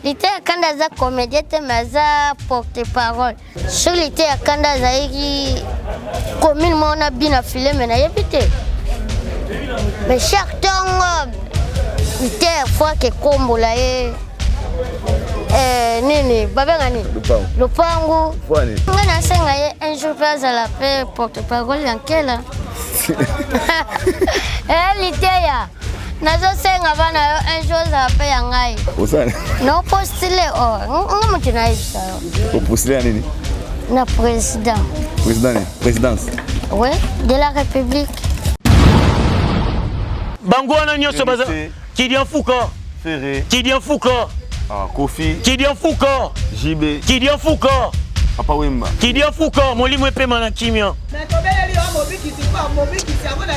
Liteya Kanda aza comédien te mais aza porte parole. Soki Liteya Kanda azalaki commune moko na bina file mais nayebi te. Mais chaque ntongo Liteya faut akekombola ye eh, nini babenga nini lopangu ngai nasenga ye un jour mpe azala mpe porte parole ya nkela eh, liteya nazosenga bana yo un jour ozala mpe ya ngai nopostile o oh, nga moto nayebisa yo opostile ya nini na président président nini présidence oui de la république bango wana nyonso baza kidianfuka kidianfuka ah, kofi kidianfuka jb kidianfuka papa wemba kidianfuka molimo epema na kimia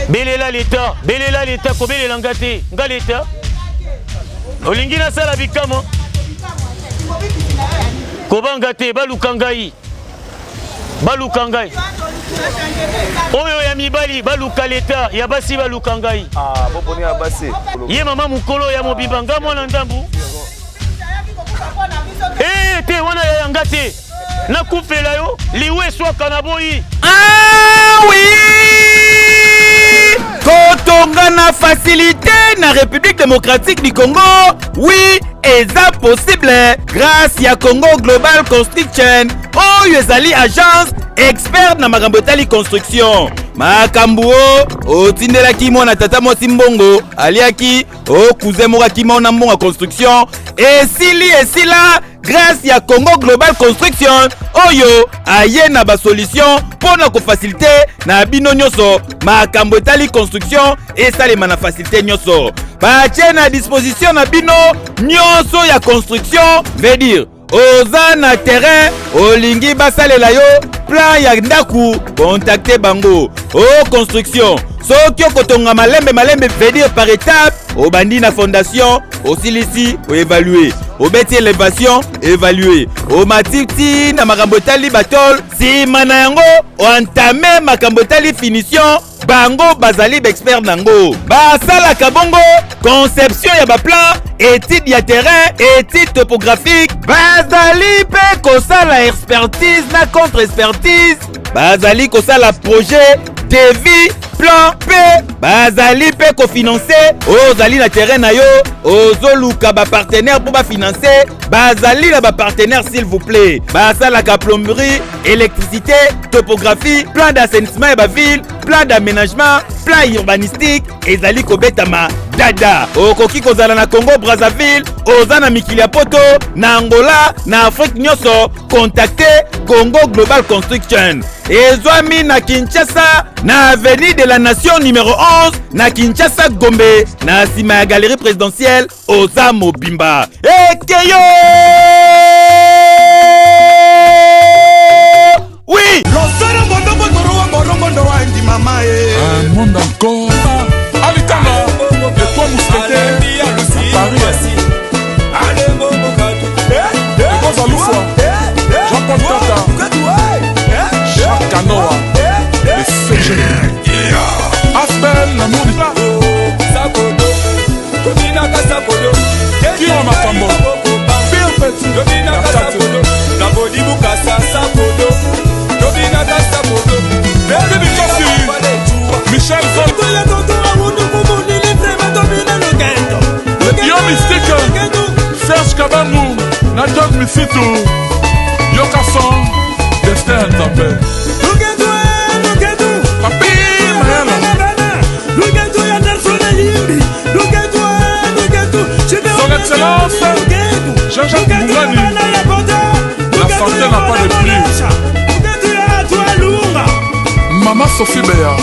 belela leta belela leta kobelela nga te nga leta olingi nasala bikamwa kobanga te baluka ngai baluka ngai oyo ya mibali baluka leta ya basi baluka ngai ah, ye mama mokolo ya mobimba nga mwana ndambu ee eh, te wana ya yanga te nakufela yo liwa eswaka na boyi ah oui kotonga na facilité na république démocratique du congo oui eza possible grâce ya congo global construction oyo ezali agence expert na makambo etali construction makambo o otindelaki mwana tata mwasi mbongo aliaki o cousin moko akima na mbongo ya construction esili esila grâce ya Congo Global Construction oyo aye na basolution mpo na kofasilite na bino nyonso makambo etali construction esalema na fasilite nyonso batie na disposition na bino nyonso ya construction veut dire oza na terrain olingi basalela yo plan ya ndako kontakte bango o construction soki okotonga malembe malembe veut dire par étape obandi na fondation osilisi oevalue obeti elevation evalue omati ti na makambo etali batole nsima na yango oentame makambo etali finition bango bazali baexpert nango basalaka bongo conception ya baplan étude ya terrain étude topographique bazali mpe kosala expertise na contre expertise bazali kosala projet devis plan mpe bazali mpe kofinanse oyo ozali na terrain na yo ozoluka bapartenaire mpo bafinanse bazali na bapartenaire s'il vous plaît basalaka plomberie électricité topographie plan d'assainissement ya baville plan d'aménagement plan urbanistique ezali kobetama dada okoki kozala na congo brazzaville oza na mikili ya poto na angola na afrique nyonso contacte congo global construction ezwami na kinshasa na avenue de la nation numero 11 na kinshasa gombe na nsima ya galerie présidentielle oza mobimba ekeyo oui Un monde encore Alitanga Les trois mousquetaires Paris Ekoza Lufwa Jean-Paul Tata Jacques Kanoa Le CG Asbel L'amour du Kiro Makambo Pire Petit Michel Zol Yo Mystique Serge Kabangu na John Misitu Yoka Son Destin Nzambe Papi Mayala Son Excellence Jean-Jacques Boungani La santé n'a pas de prix Mama Sophie Bea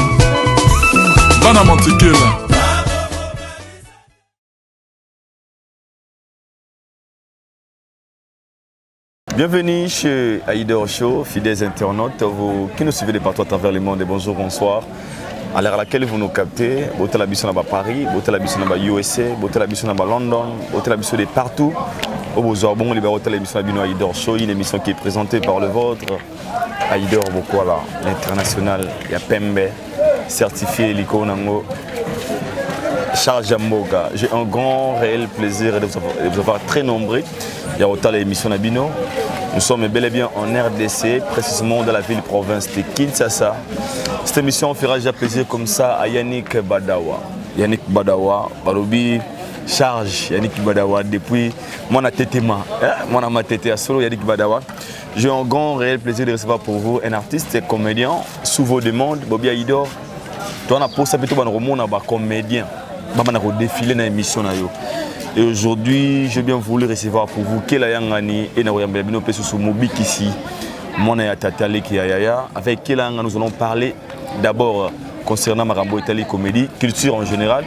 Bana Montikela Bienvenue chez Aïdor Show, fidèles internautes, vous qui nous suivez de partout à travers le monde, bonjour, bonsoir. À l'heure à laquelle vous nous captez, botala biso na Paris, botala biso na USA, botala biso na London, botala biso de partout. Au besoin bon libéro tala émission bino Aïdor Show, une émission qui est présentée par le vôtre Aïdor Bokwala, l'international ya Pembe, certifié liko nango charge ya mboka. J'ai un grand réel plaisir de vous avoir très nombreux. Ya kotala émission na bino. Nous sommes bel et bien en RDC, précisément dans la ville-province de Kinshasa. Cette émission fera déjà plaisir comme ça à Yannick Badawa. Yannick Badawa, balobi charge Yannick Badawa depuis mwana tetema, hein, mwana matete ya solo Yannick Badawa. J'ai un grand réel plaisir de recevoir pour vous un artiste et comédien sous vos demandes, Bobby Aïdor. Toi, na posa plutôt bana komona ba comédien bana ko défiler na émission na yo. Et aujourd'hui, j'ai bien voulu recevoir pour vous Kela Yangani et na koyambela bino pe susu Mobikisi, mwana ya tata leki ya yaya. Avec Kela Yangani, nous allons parler d'abord concernant makambo etali comédie, culture en général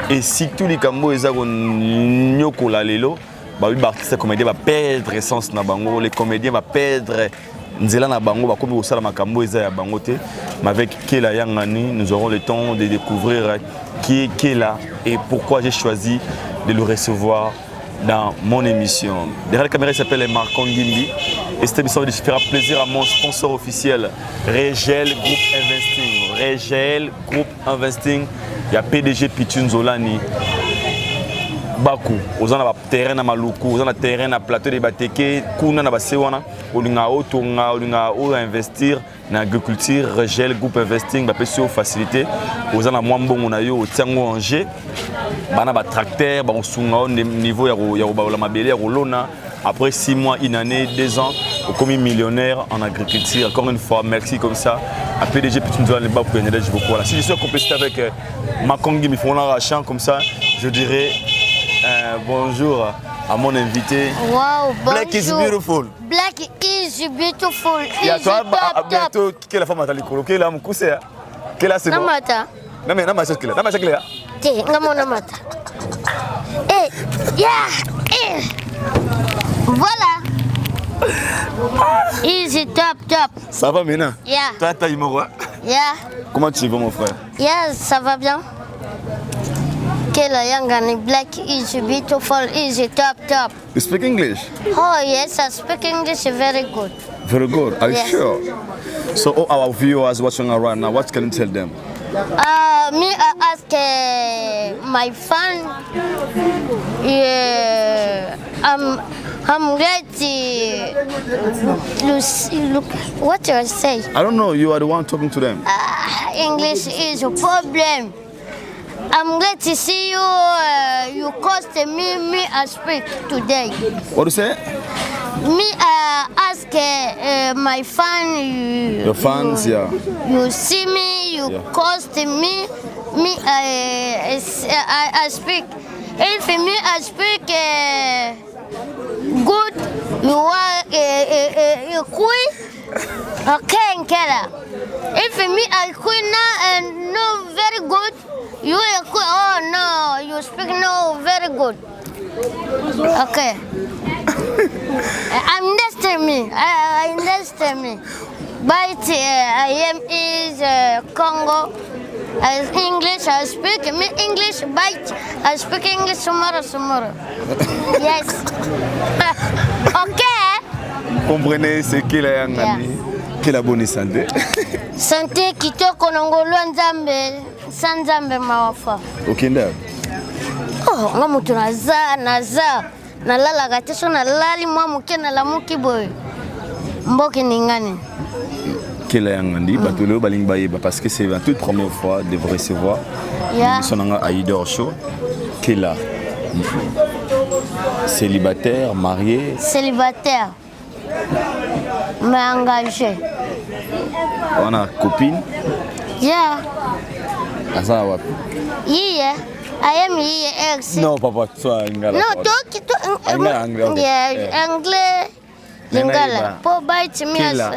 et surtout likambo eza konyokola lelo babi ba artiste comédien ba perdre essence na bango, les comédiens ba perdre nzela na bango, bakomi kosala makambo eza ya bango te. Mais avec Kela Yangani, nous aurons le temps de découvrir qui est Kela et pourquoi j'ai choisi de le recevoir dans mon émission. Derrière la caméra, il s'appelle Marco Ngimbi. Et cette émission fera plaisir à mon sponsor officiel, Regel Group Investing. Regel Group Investing, il y a PDG Pitun Zolani. Baku, oza na ba terrain na Maluku, oza na terrain na plateau de Bateke, kuna na base wana, olinga otonga, olinga o investir na agriculture, Regel Group Investing bapesi yo facilité, oza na mwa mbongo na yo otia yango en jeu, bana ba tracteur bakosunga yo niveau ya kobaola mabele ya kolona. Après 6 mois, une année, 2 ans, okomi millionnaire en agriculture. Encore une fois, merci comme ça à PDG Petit Nzouane Bakou Yenedej beaucoup. Voilà. Si je suis en complicité avec Makongi Mifona Rachan, comme ça, je dirais bonjour à mon invité. Wow, Black is bonjour. beautiful. Black is beautiful. Il y a Is toi, top, à top. bientôt, quelle femme a likolo? Quelle âme poussée? Quelle c'est bon? Namata. Non mais namata quelle? Namata quelle? Te, ngamo namata. Eh, yeah, eh. Voilà. Easy top top. Ça va maintenant? Yeah. Toi, t'as eu mon roi? Yeah. Comment tu vas mon frère? Yeah, ça va bien. Kela Yangani, black is beautiful, easy top top. You speak English? Oh yes, I speak English very good. Very good. Are you Yes. sure? So all our viewers watching right now, what can you tell them? Me, I ask my fan. Yeah, I'm ready. Look, what do I say? I don't know. You are the one talking to them. English is a problem. I'm glad to see you. You cost me, me I speak today. What do you say? Me ask my fan. You, Your fans, you, yeah. You see me, you Yeah. cost me, me I speak. If me I speak good, you are you queen. Okay, Nkela. If me I queen now and no very good, you are queen. Oh no, you speak no very good. Okay. I'm understand me. I understand me. But I am is Congo. As English, I speak me English. But I speak English tomorrow, tomorrow. Yes. Okay. Comprenez ce qu'il a Yeah. Quelle la bonne santé. Santé kitoko na ngolu ya Nzambe, sa Nzambe mawafa. Okenda. Oh, nga moto naza, naza. Nalalaka te so nalali mwa moke nalamuki boye. Mboki ningani. Kela Yangani, bato lelo balingi bayeba parce que c'est la toute première fois de vous recevoir. Yeah. L'émission nanga Aïdor Show. Kela. Célibataire, marié. Célibataire. Mais engagé. On a copine. Yeah. Aza wapi? Yeah. I am here, ex. Non, papa, toi, Ngala. No, talk to Anglais, anglais, okay. Yeah, Yeah. anglais. Lingala. Po bite me as Kela,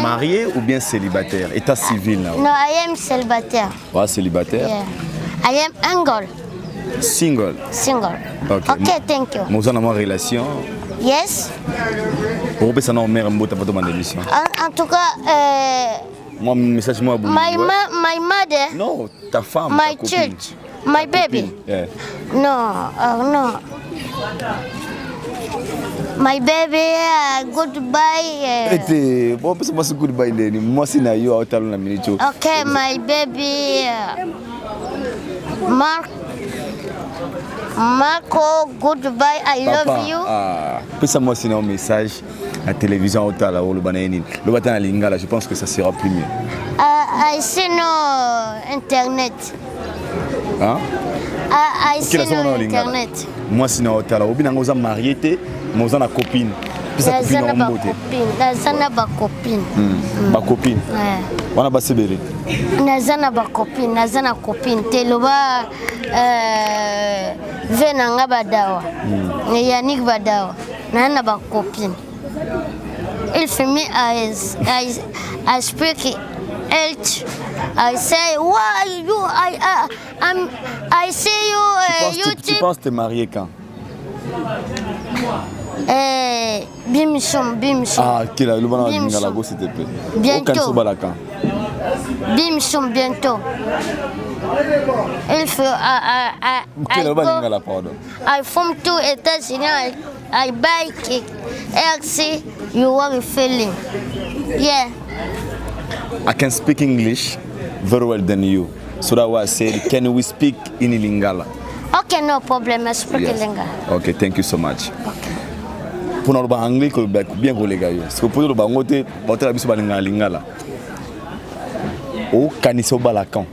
marié ou bien célibataire? État civil là. No, I am célibataire. Ouais, célibataire. Yeah. I am single. Single. Single. Ok. Okay, thank you. Moza na relation. Yes. Pour ça na mère mbota pato bande émission. En tout cas, moi message moi my ma, my mother. Non, ta femme, My ta copine. church. My baby. Yeah. No, no. My baby, goodbye. Ete, bon, parce que moi c'est goodbye ndeni. Moi c'est na yo otalo na minute. Okay, my baby. Mark. Marco, goodbye, I love Papa, you. Ah, pesa mwasi na yo message na télévision otala oloba na ye nini loba ata na lingala je pense que ça sera plus mieux. I see no internet. Hein? I see Okela songo no na lingala. internet. Mwasi na otala obi nango oza marié te mais oza na copine. Pesa Naza copine na na mbote. bacopine. Naza na bacopine. Ba copine. Ouais. Wana basebele. Naza na bacopine, naza na copine te loba ve na nga badawa. Yannick badawa. Naza na bacopine. Il fait me I speak it. I say why you I see you Tu penses, tu YouTube. penses te marier quand? Bimsom bimsom. Ah, kela loba na Bim lingala som. go s'il te plaît. Bientôt. Okanisi obala quand? Bimsom bientôt. Il faut I Kela I loba go lingala pardon. I from to États-Unis I buy RC you are feeling. Yeah. I can speak English very well than you. So that why I said, can we speak in Lingala? Okay, no problem. I speak Lingala. Okay, thank you so much. mpona loba anglais koloba bien koleka yo parce que mpo toloba yango te baotala biso balingaka lingala okanisa obala quand?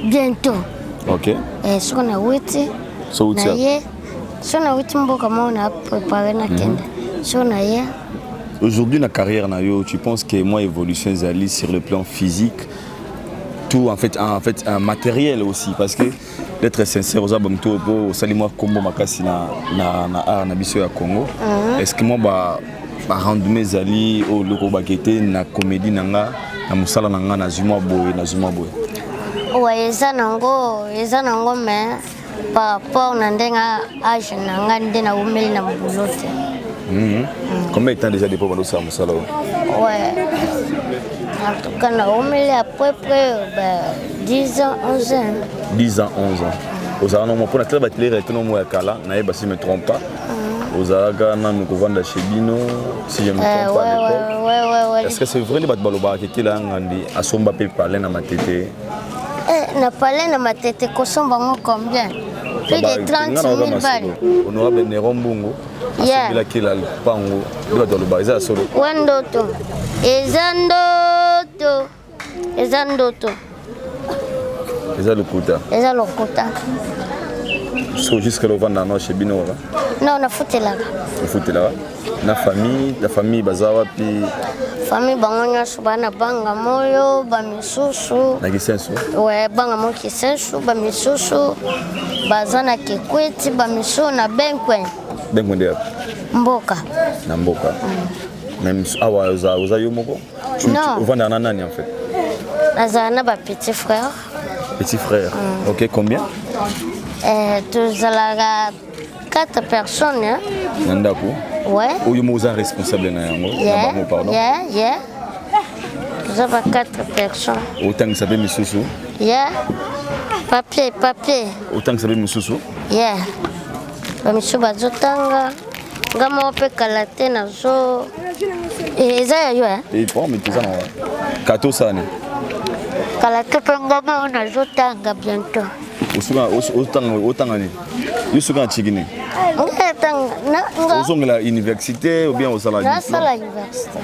Bientôt. Ok. Soki nawuti So wuti na wapi? ye soki nawuti mboka moko na prépare nakende soki na ye. Aujourd'hui na carrière na yo, tu penses que moi évolution ezali sur le plan physique, tout en fait un matériel aussi? Parce que d'être sincère, oza bamoto po osali mwa kombo makasi na art na biso ya Congo. Est ce que mwa barendement ezali oyo eloko obaki te na comédie na nga, na mosala na nga, nazwi mwa boye, nazwi mwa boye? Ouais, eza nango, eza nango, mais par rapport na ndenge age na nga nde nawumeli na boulot te. Combien de temps déjà depuis bandosala mosala oyo? Ouais, en tout cas nawumeli à peu près bah, 10 ans, 11 ans. 10 ans, 11 ans. Ozalaka nango mpona tala batélé réalité nomo ya kala nayeba, si je me trompe pas, ozalaka nanu kovanda chez bino, si je me Euh, trompe pas, à ouais, l'époque. ouais. Est-ce que c'est vrai nde bato balobaka kekela ya ngandi asomba mpe palais na Matete? Eh, na palais na Matete, kosomba ngo combien? Plus de 30 000 balles. Honorable Neron Mbungu asombelaki la lupango nde bato balobaka, eza ya solo? Wa ndoto, eza ndoto, eza ndoto. Eza lokuta? Eza lokuta. So jusque là ovanda nano chez bino kaka? Non, nafutelaka. Ofutelaka na famille? La famille baza wapi? Famille bango nyonso baa na banga moyo, bamisusu Na Kisenso? We banga mo Kisensu, bamisusu baza na Kikwiti, bamisusu na Benkwe. Benkwe nde wapi? Mboka. Na mboka. Mais awa oza yo moko? Non. Ovandaka na nani en fait? Nazala na bapetit frère. Petit frère, ok, combien? Tozalaka 4 personnes, hein? Na ndako? Ouais. Oyo moko oza responsable na yango na bango, pardon? Yeah, toza ba 4 personnes. Otangisa mpe misusu? Yeah, papier papier. Otangisa mpe misusu? Yeah, bamisusu bazotanga, nga moko mpe kala te nazo. Eza ya yo, eh? Bon, mais toza na kato osala nini? Kala te mpe nga moko nazotanga bientôt. Otanga nini yo? Soki na tiki nini? Nga tanga nga. Ozongela université ou bien osala? Nasala université.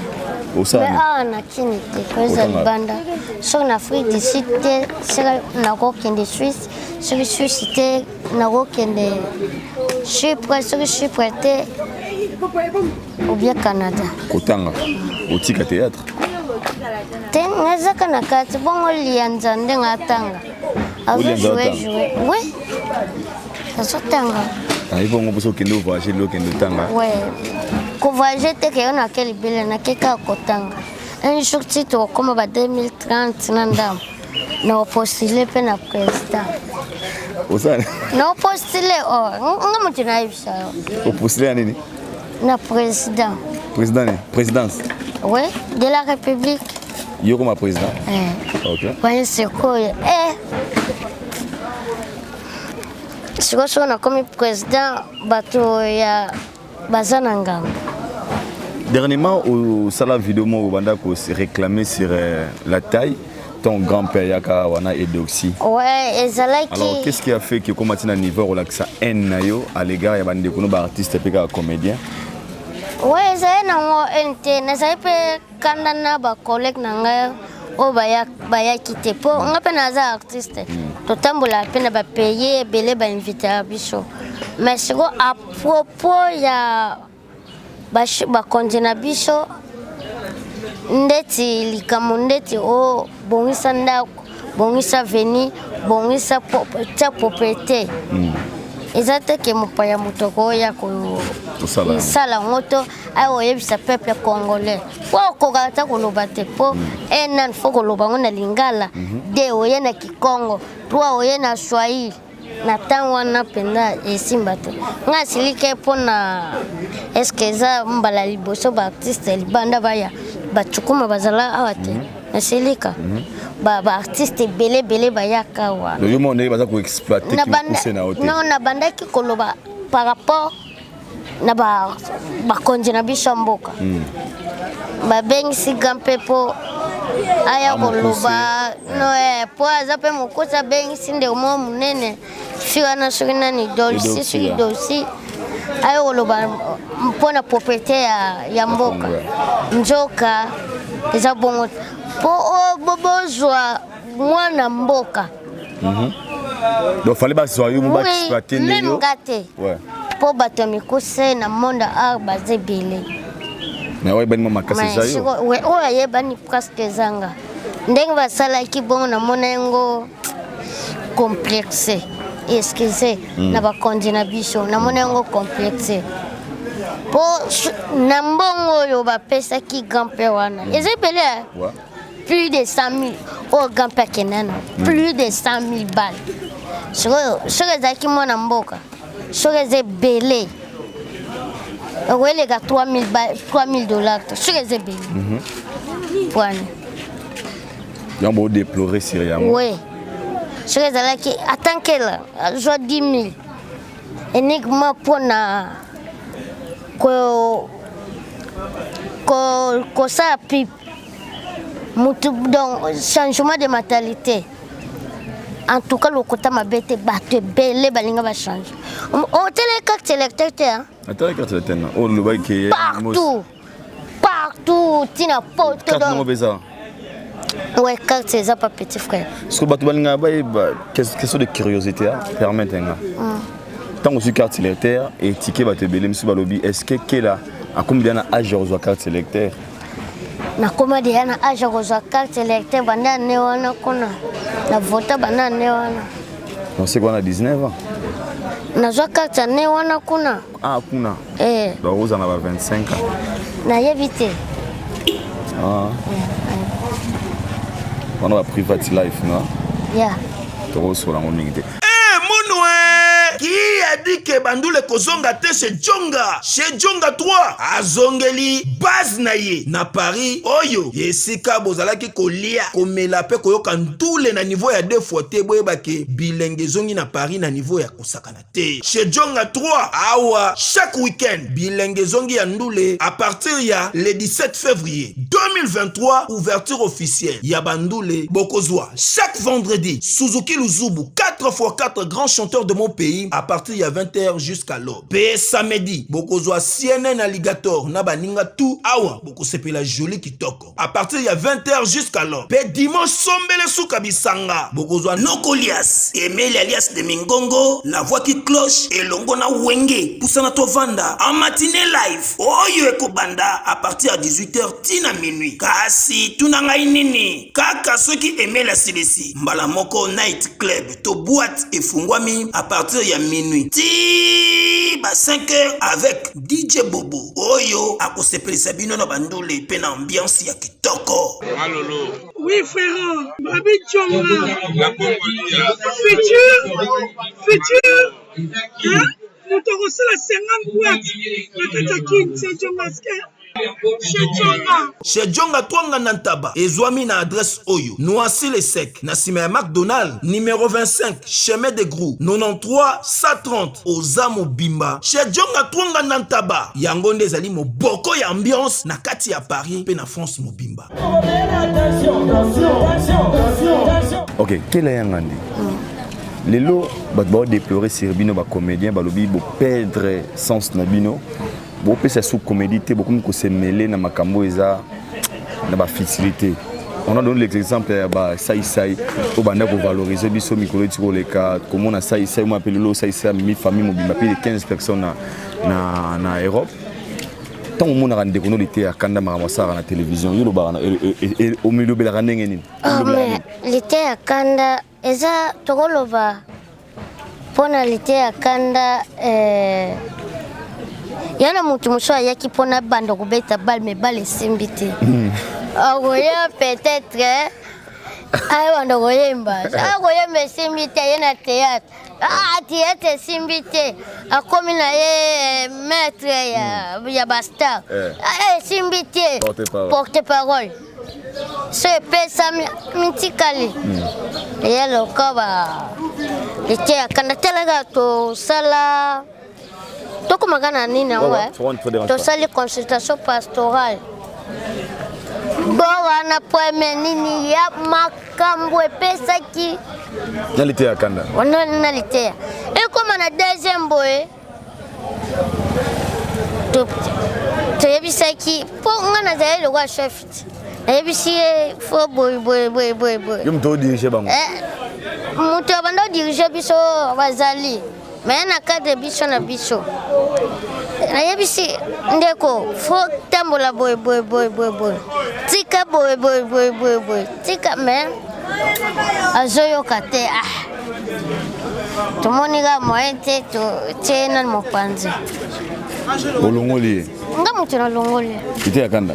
Osala Mais nini? awa na kini te, po eza Otanga. libanda. Soki na Afrique du Sud te, soki nakokende Suisse, soki Suisse te, nakokende Chypre, soki Chypre te, ou bien Canada. Kotanga, otika théâtre? Te, nazaka na kati bongo lianza ndenge atanga. Olianza Azojoue. atanga? Joue, oui, azotanga. Ayi bongo mposo okende ovoyage lelo, okende otanga? We kovoyage te, keyo nake libele, nake kaka kotanga. Un jour ti tokokóma ba 2030 na ndambo, na opostule mpe na président. Osala? Na opostule o nga moto nayebisa yo. Opostule ya nini? Na président. Président nini? Présidence? Oui, de la République. Yo koma président? Eh. Ok. Wani sikoyo sikoyo soki nakomi président, bato ya baza na ngambo. Dernièrement osala vidéo moko obanda réclamer sur la taille. Ton grand-père yaka wana Edoxie. Ouais, ezalaki. Alors, qu'est-ce qui a fait que comme na niveau relaxa haine na yo à l'égard ya bande kono ba artiste pe ka comédien? Ouais, ezali nango haine te, nazali pe kanda na ba collègue na ngai oyo bayaki te mpo nga mpe naza artiste hmm. totambolaka mpe na bapays ebele bainvitaka biso mais sikoyo à propos ya bakonzi na biso ndeti likambo ndeti o bongisa ndako bongisa veni bongisa tia propriété mm. eza te ke mopaya moto akoya kosala yango to aya koyebisa peuple congolais po okokaka ata koloba te mpo mm. un nani fo koloba yango na lingala mm -hmm. de oye na kikongo trois oye na swahili na ntango wana mpenza esimba te ngai asilike mpo na eske eza mbala liboso baartiste libanda baya bacukuma bazala awa te mhm. nasilika mhm. baartiste ebele ebele bayaka awa non nabandaki koloba par rapport na bakonzi na biso ya mboka hmm. babengisi ga mpe mpo aya koloba no eh, mpo aza mpe mokosi abengisi ndeko moko monene fi wana soki nani dolsi soki dolsi aya koloba mpo na propriété ya, ya mboka nzoka eza bongo mpo bozwa mwana mboka Mm -hmm. Donc fallait bazwa yo ba exploiter nde yo. Nga te. Ouais. Po bato ya mikuse na monde art baza ebele. Mais oyo ayebani mwa makasi eza yo. Oyo ayebani presque eza nga. Ndenge basalaki bongo namona yango complexe. Excusez mm. na bakonzi na biso namona yango complexe. Po na mbongo oyo bapesaki grand père wana mm. eza ebele. Ouais. plus de 100 000 oyo grand père akenda na hmm. plus de 100 000 balles sikoyo soki ezalaki mwana mboka soki eza ebele okoeleka 3000 dollars te soki eza ebele mhm. pwani yango bodeplore sur yango oui soki ezalaki atankela azwa 10 000 uniquement mpo na kosala pipe mutu donc changement de mentalité en tout cas lokota mabe te bato ebele balinga bachange otele carte électeur te atala carte électeur na oyo olobaki partout partout ntina poto donc eza ouais carte eza pa petit frère parce que bato balingaka bayeba question de curiosité permettre nga ntango ozwi carte électeur etike bato ebele mosusu balobi est ce que kela akomi deja na age ya kozwa carte électeur Nakoma deja na age ya kozwa carte électeur banda année wana kuna na vota banda année wana. Naseki wana 19 ans. Nazwa carte année wana kuna. Ah kuna. Eh. Donc ozala na ba 25 ans. Nayebi te. Ah. Wana ba private life no? Yeah. Tokosola yango mingi te. Eh munue qui a dit que bandule kozonga te chez Djonga chez Djonga 3 azongeli base na ye na Paris oyo esika bozalaki kolia komela pe koyoka ndule na niveau ya deux fois te boyeba ke bilenge ezongi na Paris na niveau ya kosakana te chez Djonga 3 awa chaque week-end bilenge ezongi ya ndule à partir ya le 17 février 2023 ouverture officielle ya bandule bokozwa chaque vendredi Suzuki Luzubu 4x4 grand chanteur de mon pays à partir ya 20h jusqu'à l'aube pe samedi bokozwa CNN Alligator na baninga tout awa bokosepela joli kitoko à partir ya 20h jusqu'à l'aube pe dimanche sombele suka bisanga bokozwa nokolias emeli alias de mingongo la voix qui cloche elongo na wenge pusana tovanda en matinée live oyo ekobanda à partir ya 18h ti na minuit kasi tuna ngai nini kaka soki emeli asilisi mbala moko night club to boîte efungwami à partir ya minuit ti ba 5 heures avec DJ Bobo oyo akosepelisa bino na bandule mpe na ambiance ya kitoko. Malolo. Oui frère, Babi Djonga. Futur, futur, hein? Moto akosala 50 boîte na kati ya kin, c'est Djonga. Chez Djonga. Chez Djonga Twanga na Ntaba ezwami na adresse oyo Noisy le Sec na nsima ya McDonald numero 25 chemin de Grou 93 130 oza mobimba. Chez Djonga Twanga na Ntaba yango nde ezali moboko ya ambiance na kati ya Paris mpe na France mobimba. Ok, kela ya ngandi. Lelo bato bao déplorer sur bino ba comédien balobi bo perdre sens na bino. Bopesa sous comédie te bokomi ko se mêler na makambo eza na ba futilité. On a donné l'exemple ya ba sai sai oyo banda ko valoriser biso mikolo eti koleka komona sai sai mo apeli lelo sai sai mi famille mobimba plus de 15 personnes na, na, na Europe. Ntango omonaka ndeko no liteya kanda makambo asalaka na télévision yo olobaka omilobelaka ndenge nini? Oh, mais liteya kanda eza tokoloba mpona liteya kanda eh, ya na moto mosusu ayaki mpona abanda kobeta bale me bale esimbi te akoya peut-être ayebanda koyemba akoyemba esimbi te aye na théâtre ah, théâtre esimbi te akomi na ye maître ya, ya bastar eh. esimbi te porte parole so epesami mitikali eya loka ba liteya kanda talaka tosala tokomaka na nini yango tosali consultation pastorale bo wana premier nini ya makambo epesaki na liteya kanda wana na liteya ekoma na deuxième boye toyebisaki mpo nga nazali lokola chef nayebisi ye fo boye boye boye boye boye yo moto odirige bango moto abanda odirige biso bazali me na cadre biso na biso nayebisi ndeko fo tambola boye boye boye boye boye tika boye boye boye boye boye tika me azoyoka te ah tomoni kaka moyen te totie nani mopanzi olongoli ye nga moto nalongoli ete ya kanda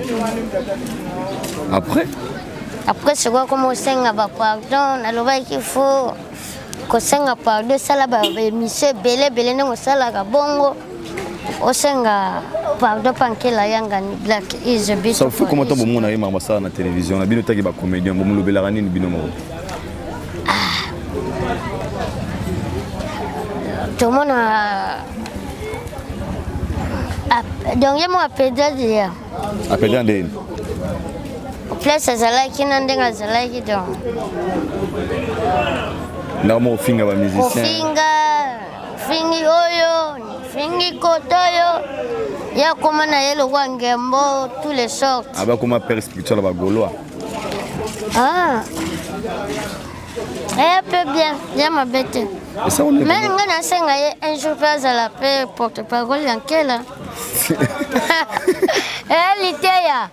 après après sikoyo akoma osenga bapardon nalobaki fo kosenga pardon esala baémission ebele ebele ndenge osalaka bongo osenga pardon mpa nkela yangani black is a bit ça fait comment ntango bomona ye makambo asala na télévision na bino taki bacomédien bomolobelaka nini bino moko tomona donc ye moko apeda deya apeda ndeni place azalaki na ndenge azalaki donc ndako moko ofinga bamusicien kofinga fingi oyo fingi kote oyo ye akoma na ye lokwa ngembo tous les sortes abakoma père spirituel ya bagaulois ah eya mpe bien ya mabe te me ngai nasenga ye un jour mpe azala mpe porte parole ya nkela eya liteya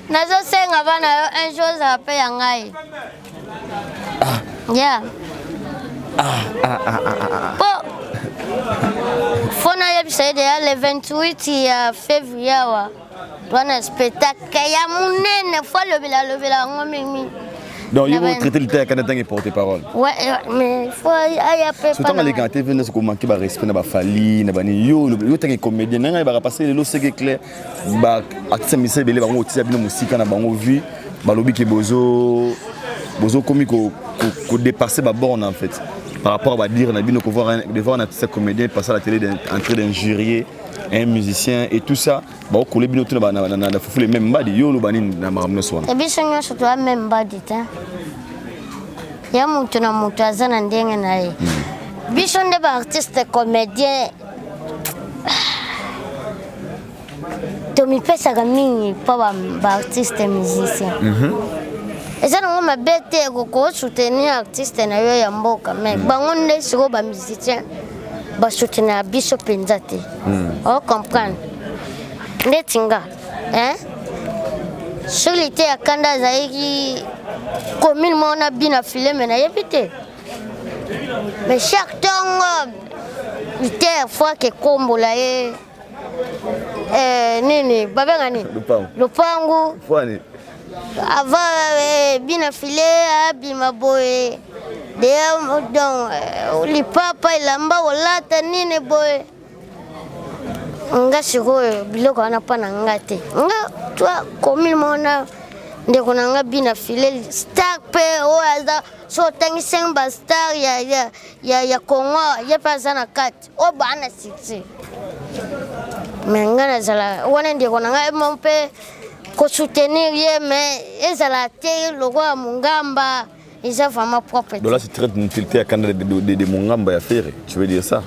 nazosenga bana yo un jour ozala mpe ya ngai ya po fo nayebisa ye deya le 28 ya février awa wana spectacle ya monene fo alobela alobela yango mingi Donc, il faut traiter le terre quand porte parole. Ouais, mais faut aya pe Surtout les gars TV ne ko manquer ba respect na ba fali na ba ni yo yo tangi comédien nanga ba passer lelo c'est clair ba artiste musicien belé bango tia bino musika na bango vu balobi ke bozo bozo komi ko ko dépasser ba borne en fait par rapport à ba dire na bino ko voir devant un artiste comédien passer à la télé en train d'injurier un musicien et tout ça bakokole bino te na fufu le même mbadi yo oloba nini na makambo nyonso wana biso nyonso toya meme mbadi te ya moto na moto aza na ndenge na ye biso nde baartiste comédien tomipesaka mingi mpo baartiste musicien eza nango mabe te kosoutenir artiste na yo ya mboka mais bango nde sikoyo bamusicien basoutenir biso mpenza te ocomprendre ndeti nga soki te ya kanda azalaki commune moko na bina file me nayebi te mais chaque ntongo liter fois ke kombola ye nini babenga nini lopangu avant bina file abima boye deya donc lipapa elamba kolata nini boye. Nga sikoyo biloko wana mpa na nga te. Nga toi commune mona ndeko na nga bina file star mpe oyo aza so otangi 5 ba star ya, ya, ya, ya Congo ye mpe aza na kati oyo baa na succès me nga nazala wana ndeko na ngai mo mpe kosoutenir ye mais ezala te lokola mongamba eza vraiment propre Donc là, c'est très d'inutilité à Canada de, de, de Mongamba ya Ferre. Tu veux dire ça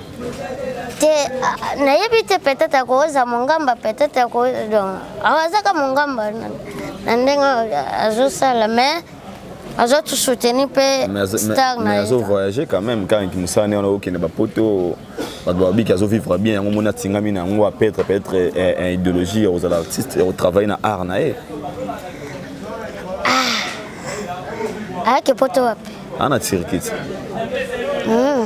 te ah, nayebi te peut-être akoza mongamba peut-être ako donc azaka mongamba na ndenge azosala mais azo soutenir mpe star na ye azo voyager quand même quand mosala ne wana okende bapoto bato babiki azo vivre bien yango moni atingami na yango apetre peut-être eh, eh, idéologie ya kozala artiste ya kotravaille na art na ye ah. ayaki poto wapi ana turquie ti hmm.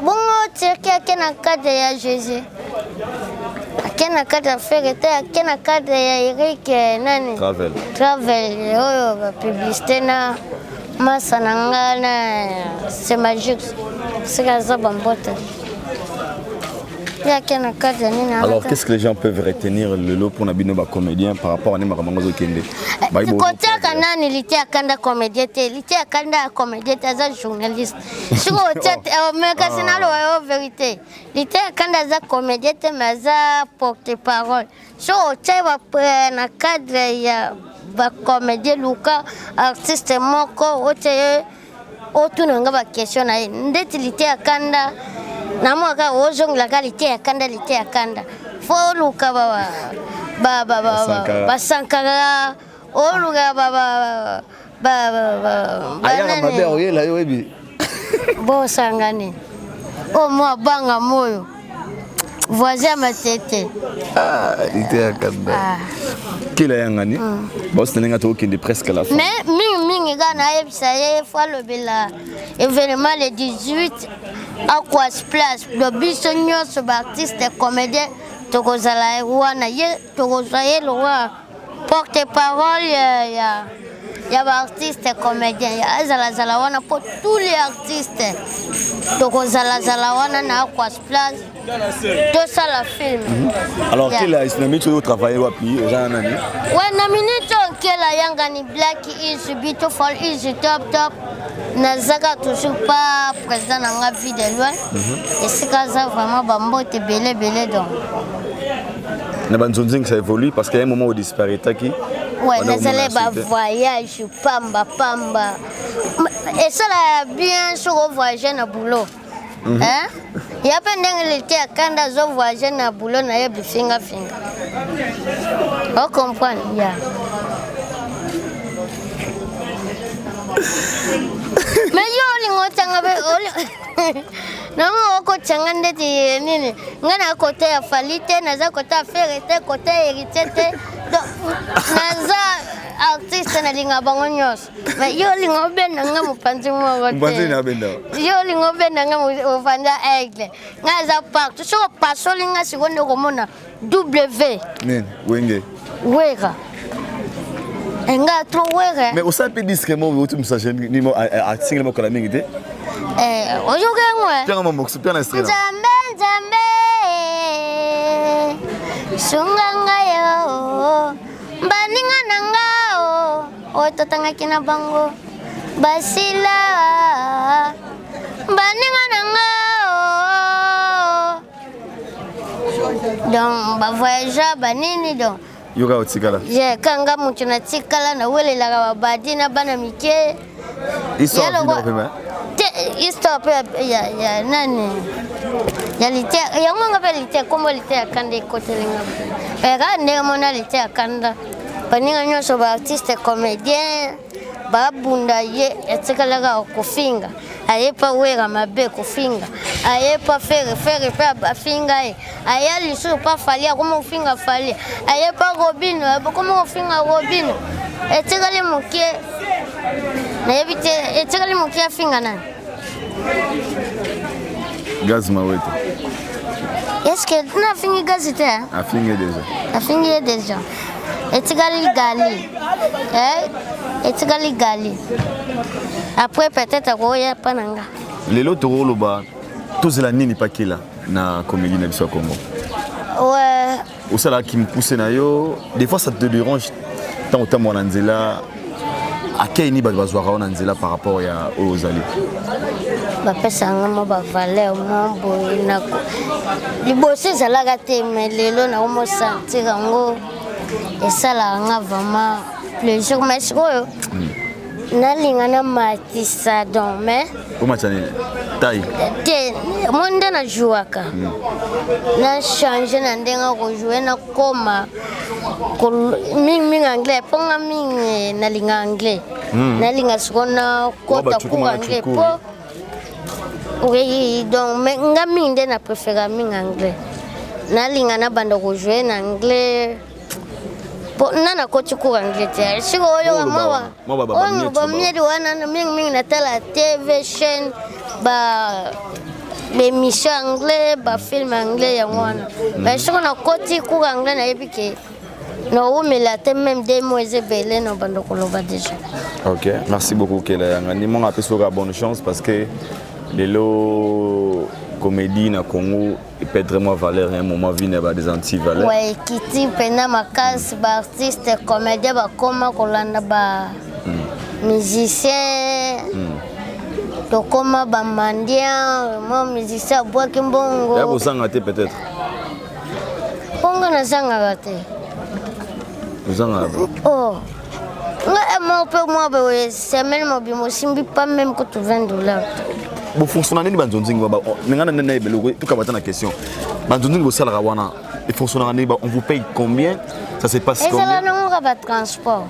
bongo turquie ake na cadre ya jésus ake na cadre ya fere te ake na cadre ya eric eh, nani travel travel oyo bapublicité na masa na nga na c'est magique sika aza bambote Alors, qu'est-ce que les gens peuvent retenir le lot pour Nabino ba comédien par rapport à Nema Kamango Kende eh, Kotiaka nani lite akanda comédien te lite akanda comédien te aza journaliste soki otia eh, mais kasi ah. naloba yo vérité lite akanda aza comédien te mais aza porte parole soki otia eh, na cadre ya ba comédien luka artiste moko otia ye otuna nga ba question na ye ndeti liteya kanda namona kaka ozongela kaka liteya kanda liteya kanda fo oluka basankara oluka ayaka mabe akoyela yo oyebi bosanga nini oyo mwa banga moyo voisin ya matete ah, liteya kanda ah. kela yangani mm. baosi na ndenge tokokende presque la fin mais mingimingi kaka nayebisa ye fo alobela événement le 18 aquas place do biso nyonso baartiste comédien tokozala wana ye tokozwa ye lokola porte parole ya, ya, ya baartiste comédien azalazala wana mpo tous les artistes tokozalazala wana na aquas place tosala film mm -hmm. alors yeah. kela na minute oyo travaille wapi oza na nani we na minute oyo nkela yangani black is beautiful is top top nazaka toujours pas président na nga vie de loin mm -hmm. esika aza vraiment bambote ebele ebele donc na banzonzingi ça évolue parce qu'il y a un moment où disparaîtaki ouais nazali bavoyage pamba pamba esala bien soki ovoyage na boulot mm -hmm. ya mpe ndenge lite ya kanda azo voyage na boulot na ye bifingafinga ocomprendre ya mais yo olinga otanga mpe nango okotyanga ndeti nini ngai na kote ya fali te naza kote ya fere te kote ya héritier te donc naza artiste nalinga bango nyonso Mais yo olinga obenda nga mopanzi moko te. Yo olinga obenda nga mopanzi ya aigle. Nga aza partout. Soki opasoli nga sikoyo nde okomona W. Nini? Wenge. Wera. Eh, nga trop wera. Mais osala mpe disque moko outi message nini atingeli moko kala mingi te. Eh, oyoki yango eh? Pianga mambox, pianga extrait. Nzambe, Nzambe. Sunga ngai yo. Baninga na nga oh. oyo totangaki na bango basila baninga na nga oh. donc bavoyagea banini donc yoka otikala ye kanga moto natikala nawelelaka babadi na bana mike te histoire mpe ya nani ya lite yango nga mpe lite nkombo lite ya kanda ekoteli nga mpe kaka ndenge mona lite ya kanda baninga nyonso baartiste comédien babunda ye atikalaka kofinga aye pa wera mabe kofinga aye pa fere fere mpe afinga ye aya lisusu pa fali akoma kofinga fali aye pa robino akoma kofinga robino etikali moke nayebi te etikali moke afinga nani gaz mawete est-ce que nafingi gazi te afingi ye déjà afingi ye déjà etikali gali eh, etikali gali après peut-être akoya mpa na nga lelo tokoloba tozela nini pakela na comédie na biso ya congo? Ouais. Osalaka kimukuse na yo, des fois ça te dérange ntango otambola na nzela, akei nini bato bazwaka yo na nzela par rapport ya oyo ozali? Bapesaka nga mwa bavaleur mwa boye nako liboso ezalaka te, mais lelo nakomosentir yango, esalaka nga vraiment plaisir. Mais sikoyo nalinga namatisa donc, mais Omatisa nini? Taille? Te, mo nde najouaka, na change na ndenge ya kojoue, nakoma mingimingi anglais, mpo nga mingi nalinga anglais. Nalinga sikoyo nakota bachuku cours mwana anglais chuku. mpo oui, donc mais nga mingi nde na préféra mingi anglais, nalinga nabanda kojoue na anglais mpo nga nakoti cours anglais te. Sikoyo oyoka Mwa mwa mwa oyo bamieti bamieti wana, mingimingi natala TV chaîne, ba baémission anglais, bafilm anglais, yango wana. Mais soki nakoti cours anglais, nayebi ke naumela te, même 2 mois eza ebele, na banda koloba déjà. Ok, merci beaucoup Kela Yangani. Moi, apesi oka bonne chance parce que lelo comédie na Congo eperdre mwa valeur un moment vi na ba des anti-valeurs. Ouais, ekiti mpena makasi. Baartiste comédien bakoma kolanda ba musicien, tokoma bamandian. Mwa musicien abwaki Ya mbongo. kozanga te peut-être. Mpongo nazangaka te. Kozanga. Oh, nga moko mpe mwa boye semaine mobima osimbi pas même kutu 20 $ te. Bofonctionna nini banzonzingi? Nga na ebele tokaba ta na question. Banzonzingi bosalaka wana efonctionnaka nini? On vous paye combien? Ça se passe Ezala combien? nango ka batransport.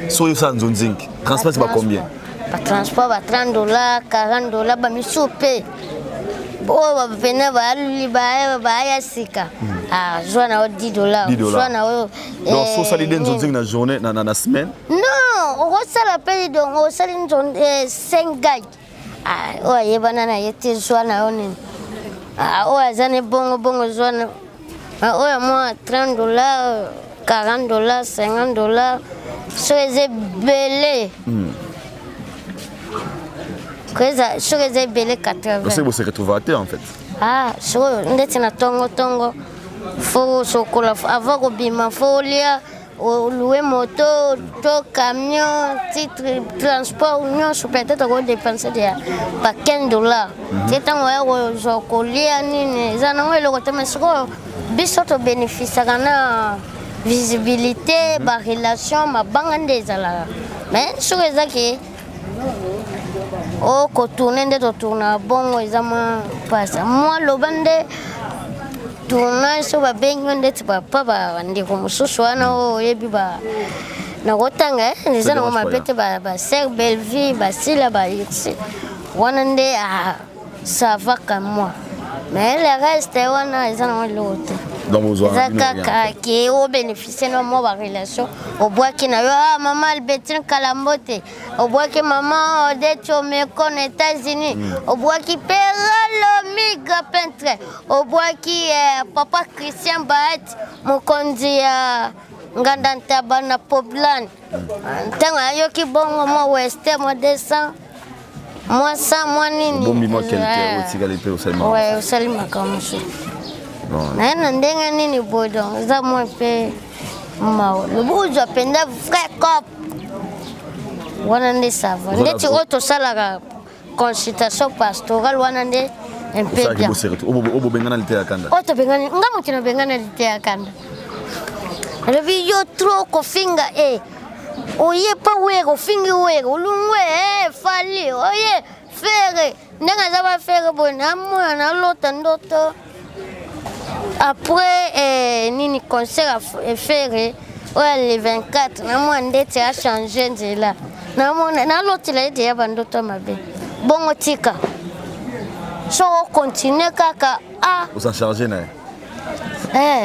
Soki osala nzonzingi, transport c'est ba combien? Batransport ba 30 $, 40 $, bamisusu mpe oyo pene baluli baya sika, zwa na yo 10 $. 10 dollars. Zwa na yo. Donc so osali nde nzonzingi na journée, na semaine? Non, okosala mpe donc osali 5 gag, oyo ayebana na ye te, zwa na yo nini. Oyo aza ne bongo bongo, zwa na oyo mwa 30 $, 40 $, 50 $, so eza ebele. Soki eza ebele, 80. Oseki bose retrouva te en fait. Ah, sikoyo ndeti na ntongo ntongo fo osokola avant kobima, fo olia, oloue moto to camion, titre transport nyonso, peut-être okodépense deya ba 15 $ te. Ntango oya kozwa kolia nini, eza nango eloko te. Mais sikoyo biso tobénéficiaka na visibilité, barelation, mabanga nde ezalaka. Mais soki eza ke okotourne nde totournaka bongo, eza mwa mpasa. Mwa loba nde tournage, so babengi yo ndeti papa, bandeko mosusu wana oyo oyebi nakotanga, eza nango mabe te, baser Bellevie, basila bairsi wana nde ça va ka moi, mais le reste wana eza nango eloko te. Eza kaka ke obénéficie na mwa barelation, obwaki na yo mama Albertine Kalambo te, obwaki mama Odette Omeko na États-Unis, obwaki Peralomiga peintre, obwaki papa Christian Baet, mokonzi ya Nganda Ntaba na Poblan. Ntango ayoki bongo, mwa weste, mwa 200, mwa 100, mwa nini. Obombi mwa quelque, otikali mpe osali. Ouais, osali makambo mosusu naye na ndenge nini boye. Donc eza mwa mpe mawa. Lobi ozwa mpenza vrai cop wana nde ça va, ndeti oyo tosalaka consultation pastorale wana nde un peu bien. Obobengana lite ya kanda? Oyo tobengani, nga moto nabengana lite ya kanda. Alobi yo trop kofinga e oye pa were, ofingi were, olungwe fali oye Ferre ndenge aza bafere boye. Namona nalota ndoto après nini, concert ya Ferre oyo le 24, namona ndeti achange nzela, namona nalotela ete ya bandoto mabe bongo. Tika so okontinue kaka a Osan charge na ye.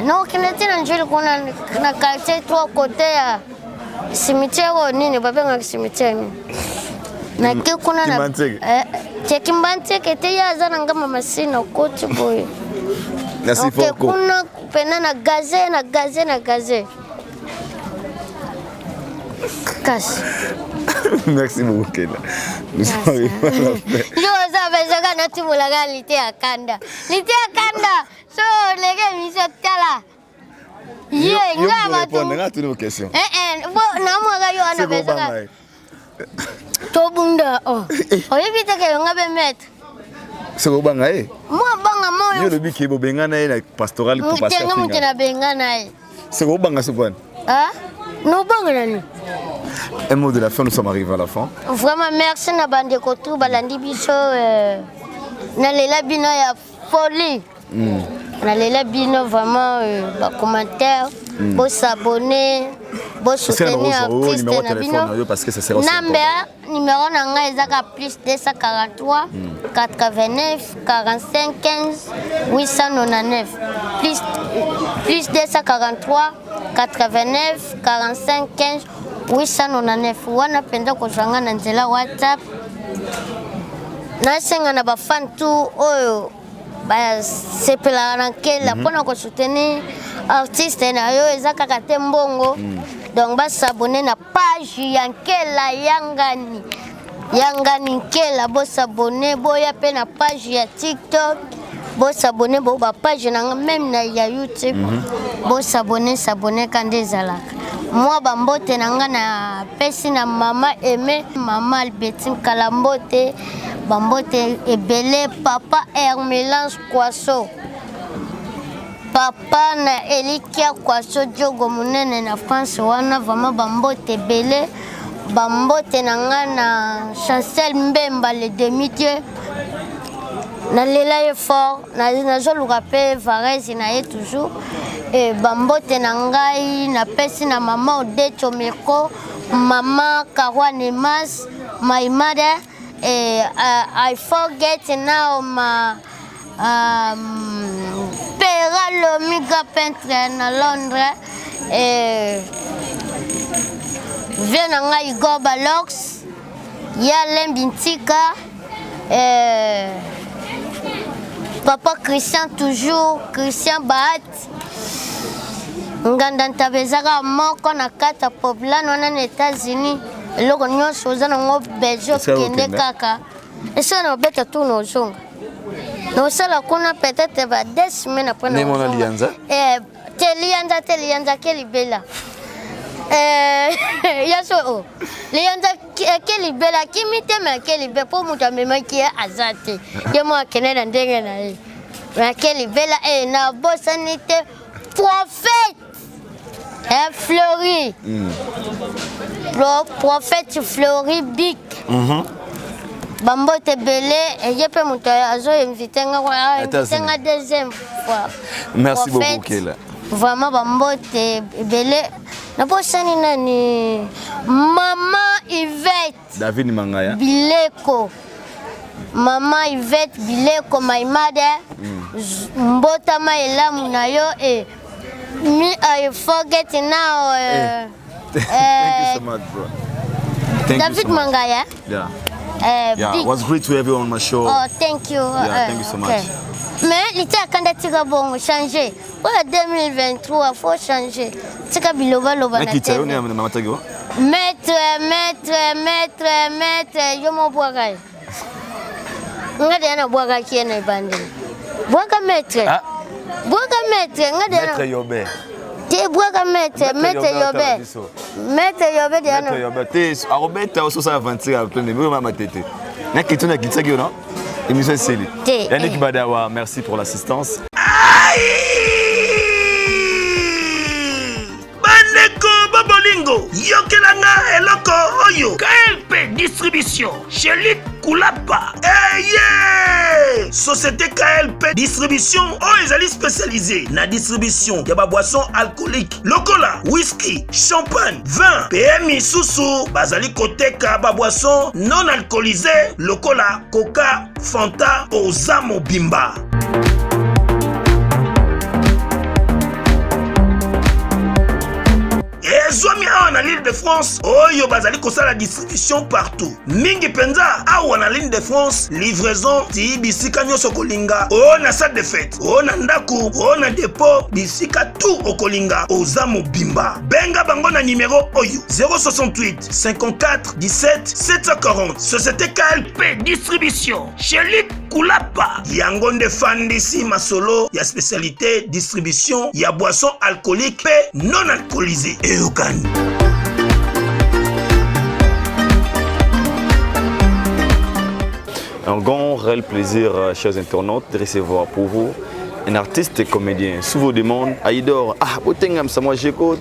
Nakokende te na Njoli kuna na quartier 3, côté ya cimetière oyo nini babengaka cimetière nini, nake kuna na Kimbanseke. Te, Kimbanseke te, ye aza na ngamba masina, okoti boye. Merci. Ok, Foko. Kuna pena na gaze na gaze na gaze kasi. Merci beaucoup, Kela. Nous sommes arrivés à la fin. Yo oza besoin natumolaka lite ya kanda, lite ya kanda. So oleki émission, tala ye nga bato. Nga tuni question. Namwaka yo wana besoin tobunda. Oh. Oyebi te ke nga be maître. Soki obanga ye. Mwa banga moyo. Yo olobi ke bobengana ye na pastoral. Tenga moto nabengana ye. Soki obanga soki wana. Nobanga nani? Un mot de la fin, nous sommes arrivés à la fin. Vraiment, merci na bandeko tu balandi biso. Nalela bino ya folie. Nalela bino vraiment. Bacommentaire, bosabonner, bosoutenir artiste na bino. Nambe numéro na ngai ezaka plus 243 89 45 15 899, plus 243 89 45 15 899. Wana mpenza kozwa nga na nzela WhatsApp. Nasenga na bafan tu oyo basepelaka na nkela mpona kosoutenir artiste na yo, eza kaka te mbongo. Donc basabonner na page ya Nkela Yangani, Yangani Nkela. Bosabonner, boya mpe na page ya TikTok, bosabonner bo bapage na nga, même na ya YouTube. Bosabonner, sabonner ka nde ezalaka. Mwa bambote na nga napesi na mama Aime, mama Albertine Kala, mbote, bambote ebele. Papa Hermelance Kwaso, papa na Elikia Kwaso, Diogo monene na France wana, vraiment bambote ebele. Bambote na nga na Chancel Mbemba, le demi dieu, nalela ye fort. Nazoluka mpe varese na ye toujours. E bambote na ngai napesi na mama Odete Omeko, mama Karwane Mas, my mother. E, I forget now ma Pera Lomiga, peintre na Londres. E, vie na ngai Igor Balox ya Lembi Ntika, papa Christian, toujours Christian Baat Nganda Ntaba. Ezaka moko na kati ya Poblano wana na États-Unis. Eloko nyonso oza nango besoin, okende kaka esika na obeta tour na ozonga na osala kuna peut-être ba 2 semaines après. Na liyanza. Te, liyanza te, liyanza ke libela ya so o liyanza ke libela akimi te, me ake libela mpo moto amemaki ye aza te, ye mo akende na ndenge na ye, me ake libela. E nabosani te prophète Fleury, prophète Fleury Bic. Bambote ebele. Ye mpe moto azoinviter nga, inviter nga deuxième fois. Merci beaucoup, Kela. Vraiment, bambote ebele. Nabosani nani? Mama Yvette. David Mangaya. Bileko, mama Yvette Bileko, my mother. Mbotama elamu na yo. E me, I forget now. Thank you so much, bro. Thank David you so much. Mangaya. Yeah. Yeah, big. It was great to have you on my show. Oh, thank you. Yeah, thank you so much. Mais lite akanda, tika bongo, changer. Oyo 2023, faut changer. Tika bilobaloba na Nakita yo TV. ni mama tagi. Maître, maître, maître, maître, yo mo bwaka ye. Nga deya nabwakaki ye na ebandeli. Bwaka maître. Ah. Bwaka maître, nga deya. Maître Yobe. Te, bwaka maître, maître Yobe. Maître Yobe deya Maître na. Yobe. Te arobeta ososala aventure ya plein de mama tete. Nakita nakitaki yo non? Émission esili. Te, Yannick eh. Badawa, merci pour l'assistance. Bandeko babolingo, yokelanga eloko oyo. KLP Distribution Shelik Kulapa eye société KLP Distribution oyo ezali spécialisé na distribution ya baboisson alcoolique lokola whisky, champagne, vin mpe misusu. Bazali koteka baboisson non alcoolisé lokola Coca, Fanta. Oza mobimba. Ezwami awa na l'Île de France oyo bazali kosala distribution partout. Mingi mpenza awa na l'Île de France, livraison ti bisika nyonso okolinga, o na salle de fête, o na ndako, o na dépôt, bisika tout okolinga, oza mobimba. Benga bango na numero oyo 068 54 17 740. Société KLP Distribution. Chez Luc Kulapa. Yango nde fandisi masolo ya spécialité distribution ya boisson alcoolique pe non alcoolisée. Eyokani. Un grand réel plaisir, euh, chers internautes, de recevoir pour vous un artiste et comédien. Sous vos demandes, Aïdor, ah, Botengam, moi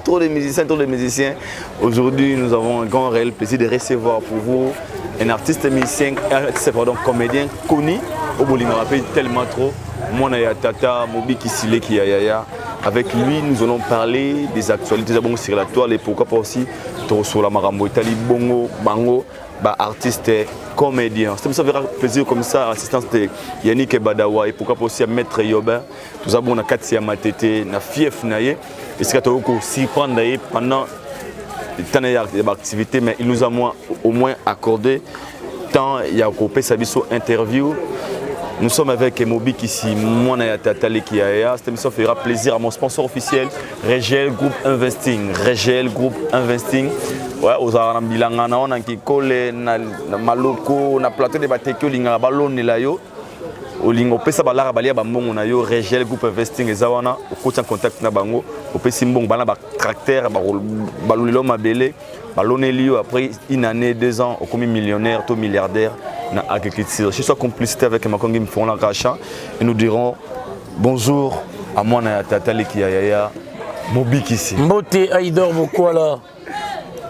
trop de musiciens, trop de musiciens. Aujourd'hui, nous avons un grand réel plaisir de recevoir pour vous un artiste musicien, artiste, pardon, comédien connu au Bolinga rappelle tellement trop. Moi, ya Tata, Mobi Kisile qui ya Avec lui, nous allons parler des actualités bon, sur la toile et pourquoi pas aussi sur la Marambo Italie, Bongo, Bango, bah, artiste comédien. Ça me fera plaisir comme ça, assistance de Yannick Badawa et pourquoi pas aussi à Maître Yobin. Tout ça bon, na kati ya Matete, na fief na ye. Et c'est s'y prendre pendant temps ya activité mais il nous a moins, au moins accordé temps ya kopesa biso interview nous sommes avec Mobik ici, Mwana ya Tata Leki ya Cette émission fera plaisir à mon sponsor officiel, Regel Group Investing. Regel Group Investing. Ouais, ozala na bilanga na ona kikole na, na maloko na plateau de bateki olingaka balonela yo olinga opesa balara balia bambongo na yo regel group investing eza wana okoti en contact na bango opesi mbongo bana batracteur balolelo mabele baloneli yo après une année deux ans okomi millionnaire to milliardaire na agriculture je suis complicité avec makongi mfongola racha et nous dirons bonjour à mwana ya tata leki ya yaya mobikisi mbote aidor bokwala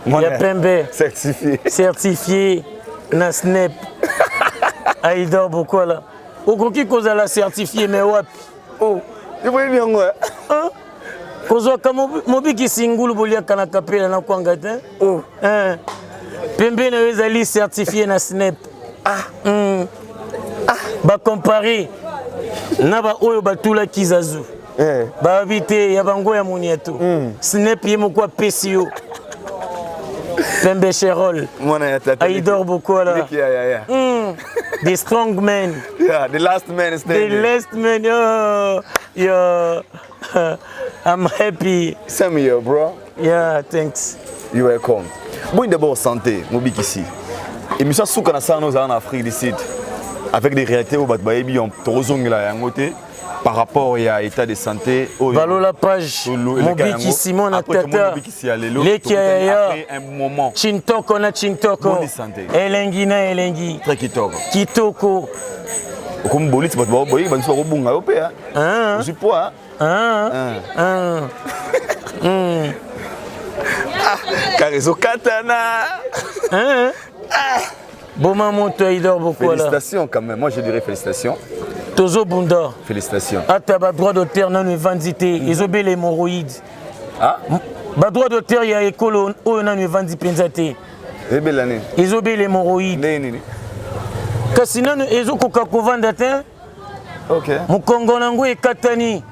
ya pembe certifié certifié na snep aidor bokwala okoki kozala certifié mais wapi oh oyebi yango eh? kozwaka mobikisi ngulu boliaka na kapela na kwanga te oh. Pembe na yo ezali certifié na snep ah. mm. ah. bacompare na baoyo batulaki zazu eh. babi te ya bango ya moniato mm. snep ye moko apesi yo pembe cherol aidor bokola mm. the strong man yeah, the last man standing. the last man yo, yo. I'm happy same here bro yeah thanks you welcome boni d'abord santé mobikisi émission suka na sala ozala na afrique du sud avec des réalités oyo bato bayebi tokozongela yango te par rapport ya état de santé oyo balola page mobiki simon na tata leki ya yaya chintoko na chintoko elengi na elengi très kitoko kitoko okomi boliti bato boyebi bato bakobunga yo mpe ozwi poids kaka ezokatana boma moto aidor bokola félicitations quand même moi je dirais félicitations tozobunda félicitations ata badroit d'auteur nano evandi te mhm. ezobela hémoroïde ah? badroit d'auteur ya ekolo oyo nano evandi mpenza te ebela nini ezobela hémoroïde ndenge nini kasi nano ezokoka kovanda te okay. mokongo na yango ekatani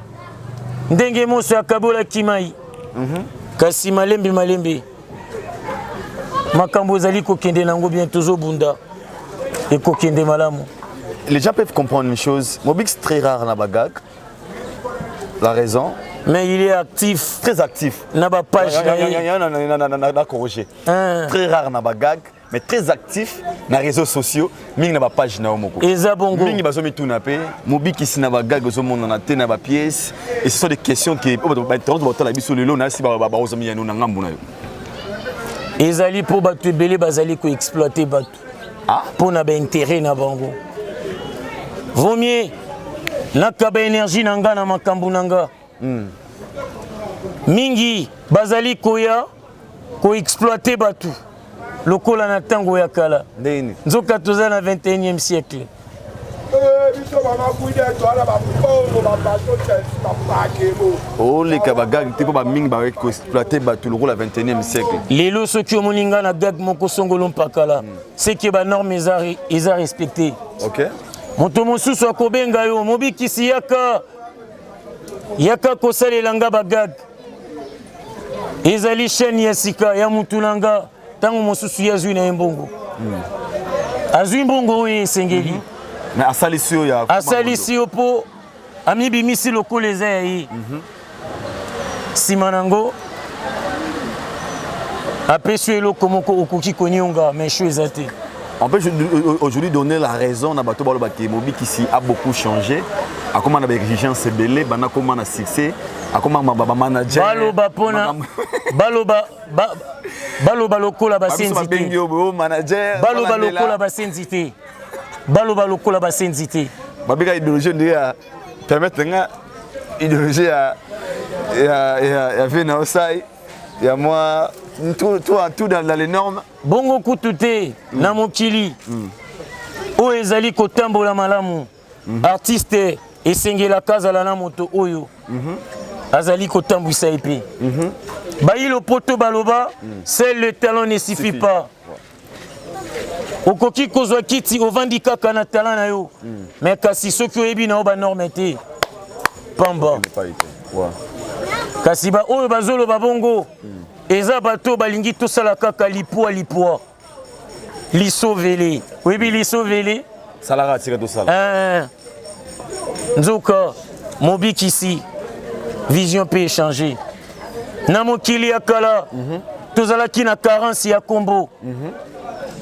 ndenge moso akabolaki mai mm -hmm. kasi malembe malembe makambo ezali kokende na yango bien tozobunda ekokende malamu les gens peuvent comprendre une chose mobix très rare na bagag la raison mais il est actif très actif na bapage na ye corriger très rare na bagag mais très actif na réseaux sociaux mingi na bapage na yo moko eza bongo mingi bazomituna mpe mobikisi na bagage ozomonana te na bapièce et ce sont des questions qui oyo bainternaute baotala biso lelo nasi bakozwa miyano na ngambo na yo ezali mpo bato ebele bazali koexploite bato mpo na bainteret na bango vaut mieux nakaba énergie na nga na makambo na nga mm. Mingi bazali koya ko exploiter bato lokola na ntango ya kala. Nzoka toza na 21e siècle. Oleka bagag te mpo bamingi bakoki koexploite bato lokola 21e siècle. Lelo soki omoni ngai na gag moko songolo mpakala mm. seke banorme eza, eza respecte. Okay. Moto mosusu akobenga yo mobikisi yaka yaka kosalela nga bagag. Ezali chaîne ya sika ya mutu na nga ntango mosusu ye azwi na ye mbongo. Azwi mbongo oyo esengeli. Mais asalisi yo ya Asalisi yo mpo amibimisi lokola eza ya ye. Nsima na yango apesi yo eloko moko okoki konionga mais sho eza te. On peut aujourd'hui donner la raison à bato baloba ke Mobikisi a beaucoup changé. Akoma na ba exigence ebele, bana koma na succès, akoma ma ba manager. Baloba pona baloba ba, baloba lokola basenzi te. Manager. Baloba lokola basenzi te. Baloba lokola basenzi te. Babika idéologie ndenge ya permettre nga idéologie ya ya ya ya vie na osai ya moi tout tout tout dans, dans les normes. Bongo kutu te na mokili oyo ezali kotambola malamu. Artiste esengelaka azala na moto oyo azali kotambwisa ye mpe. Bayi lopoto baloba seul le talent ne suffit pas. Okoki kozwa kiti ovandi kaka na talent na yo, mais kasi soki oyebi na yo ba norme te pamba. Kasi ba oyo bazoloba bongo eza bato balingi tosala kaka lipwa lipwa lisovele. Oyebi lisovele? Salaka tika tosala. Nzoka mobikisi vision peut échanger. Na mokili ya kala tozalaki na carence ya kombo.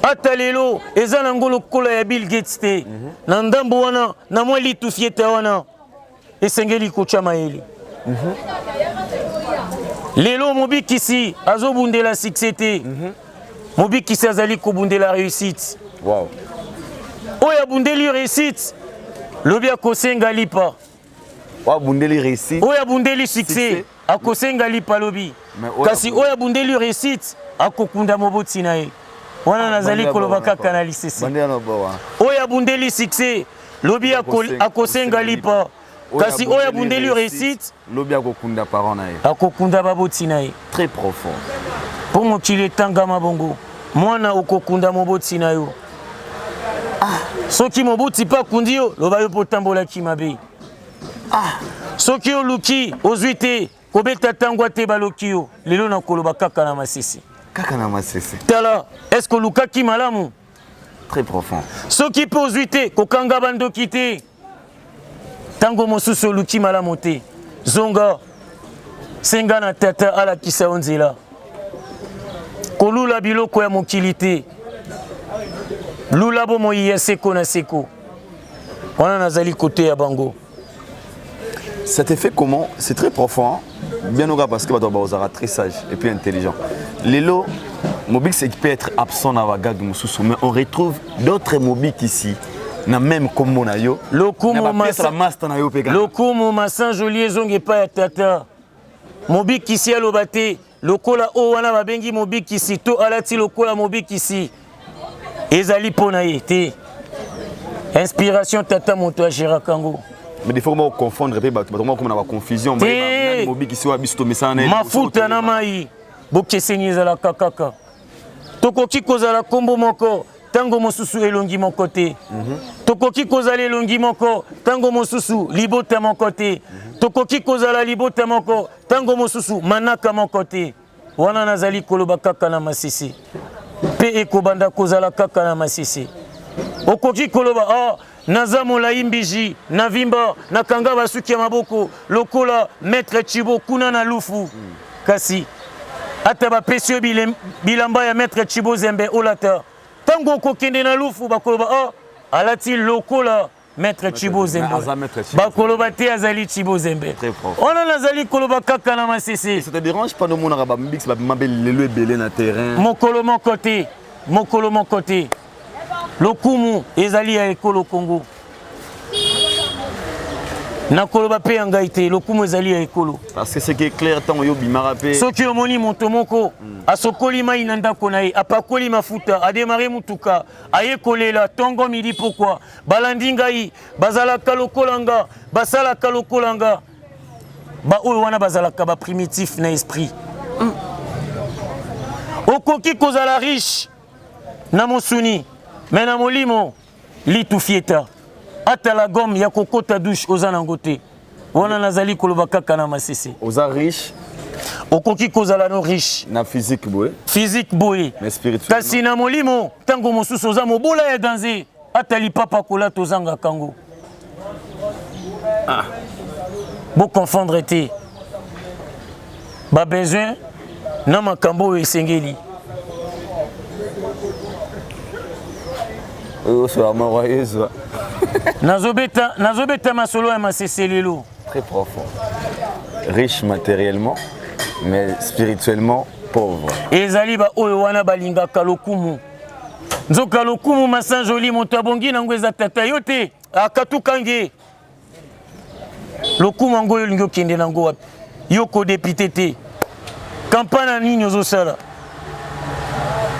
Ata lelo eza nango lokola ya Bill Gates te. Na ndambo wana na mwa litufieta wana esengeli kotya mayele. Lelo mobikisi azobundela succès te. Mobikisi azali kobundela réussite. Wow. Oyo abundeli réussite lobi akosenga lipa. Oyo abundeli réussite. Oyo abundeli succès akosenga lipa lobi. Kasi oyo abundeli réussite akokunda moboti na ye. Wana nazali koloba kaka na lisese. Oyo abundeli succès lobi akosenga lipa. Kasi oyo abundeli réussite lobi akokunda parent na ye. Akokunda baboti na ye. Très profond. Po mokili etangama bongo. Mwana okokunda moboti na yo. Soki moboti pa akundi yo, loba yo po tambolaki mabe. Soki oluki ozwi te, kobeta tangwa te baloki yo. Lelo nakoloba kaka na masese. Kaka na masese. Tala, est-ce que olukaki malamu? Très profond. Soki pe ozwi te, kokanga bandoki te. Tango mosusu oluki malamu te. Zonga, senga na tata alakisa yo nzela. Kolula biloko ya mokili te. Lula bomoi ya seko na seko. Wana nazali kote ya bango. Ça te fait comment? C'est très profond. Bien au parce que bato bazala très sage et puis intelligent. Lelo Mobik c'est qui peut être absent dans la gag mosusu, mais on retrouve d'autres Mobik ici. Na même kombo na yo. Lokumu masa master na yo pe. Lokumu masa jolie zonge pa ya tata. Mobikisi aloba te lokola oyo wana babengi mobikisi to alati lokola mobikisi ezali mpo na ye te. Inspiration tata moto agéraka yango. Mais des fois on confondre pe bato, bato moko na ba confusion, ba mobikisi wa biso to mesana. Mafuta na mai bokeseni ezalaka kaka. Tokoki kozala kombo moko tango mosusu elongi moko te. Tokoki kozala elongi moko tango mosusu libota moko te. Tokoki kozala libota moko tango mosusu manaka moko te. Wana nazali koloba kaka na masisi. Pe ekobanda kozala kaka na masisi. Okoki koloba, oh, naza molai mbiji, na vimba, nakanga basuki ya maboko lokola maître Chibo kuna na Lufu. Kasi ata bapesi yo bilamba ya maître Chibo Zembe olata, tango okokende na Lufu bakoloba, oh, alati lokola maître Chibo Zembe. Bakoloba te azali Chibo Zembe. Wana nazali koloba kaka na masese. Ça te dérange pas de monaka ba mix ba mabele lelo ebele na terrain? Mokolo moko te, mokolo moko te. Lokumu ezali ya ekolo Congo. Nakoloba pe ya ngai te, lokumu ezali ya ekolo. Parce que ce qui est clair, tant yo bimara pe. Soki omoni moto moko asokoli mai na ndako na ye, apakoli mafuta, ademare mutuka, aye kolela tongo midi pokwa, balandi ngai, bazalaka lokola nga, basalaka lokola nga. Ba oyo wana bazalaka ba primitif na esprit. Okoki kozala riche na mosuni, mais na molimo litufieta. Ata la gomme ya kokota douche oza nango te. Wana nazali koloba kaka na masese. Oza riche. Okoki kozala no riche na physique boye, physique boye, mais spirituellement, kasi na molimo ntango mosusu oza mobola ya danger, ata lipapa kolata ozangaka yango. Ah. Boconfondre te babesoin na makambo oyo esengeli. Oyo moko ezwa. Nazobeta, nazobeta masolo ya masese lelo. Très profond. Riche matériellement, mais spirituellement pauvre. Ezali ba oyo wana balingaka lokumu. Nzoka lokumu masanjoli moto abongi nango eza tata yo te akatukange. Lokumu yango oyo olingi okende nango wapi? Yo kodepite te. Campagne na nini ozosala?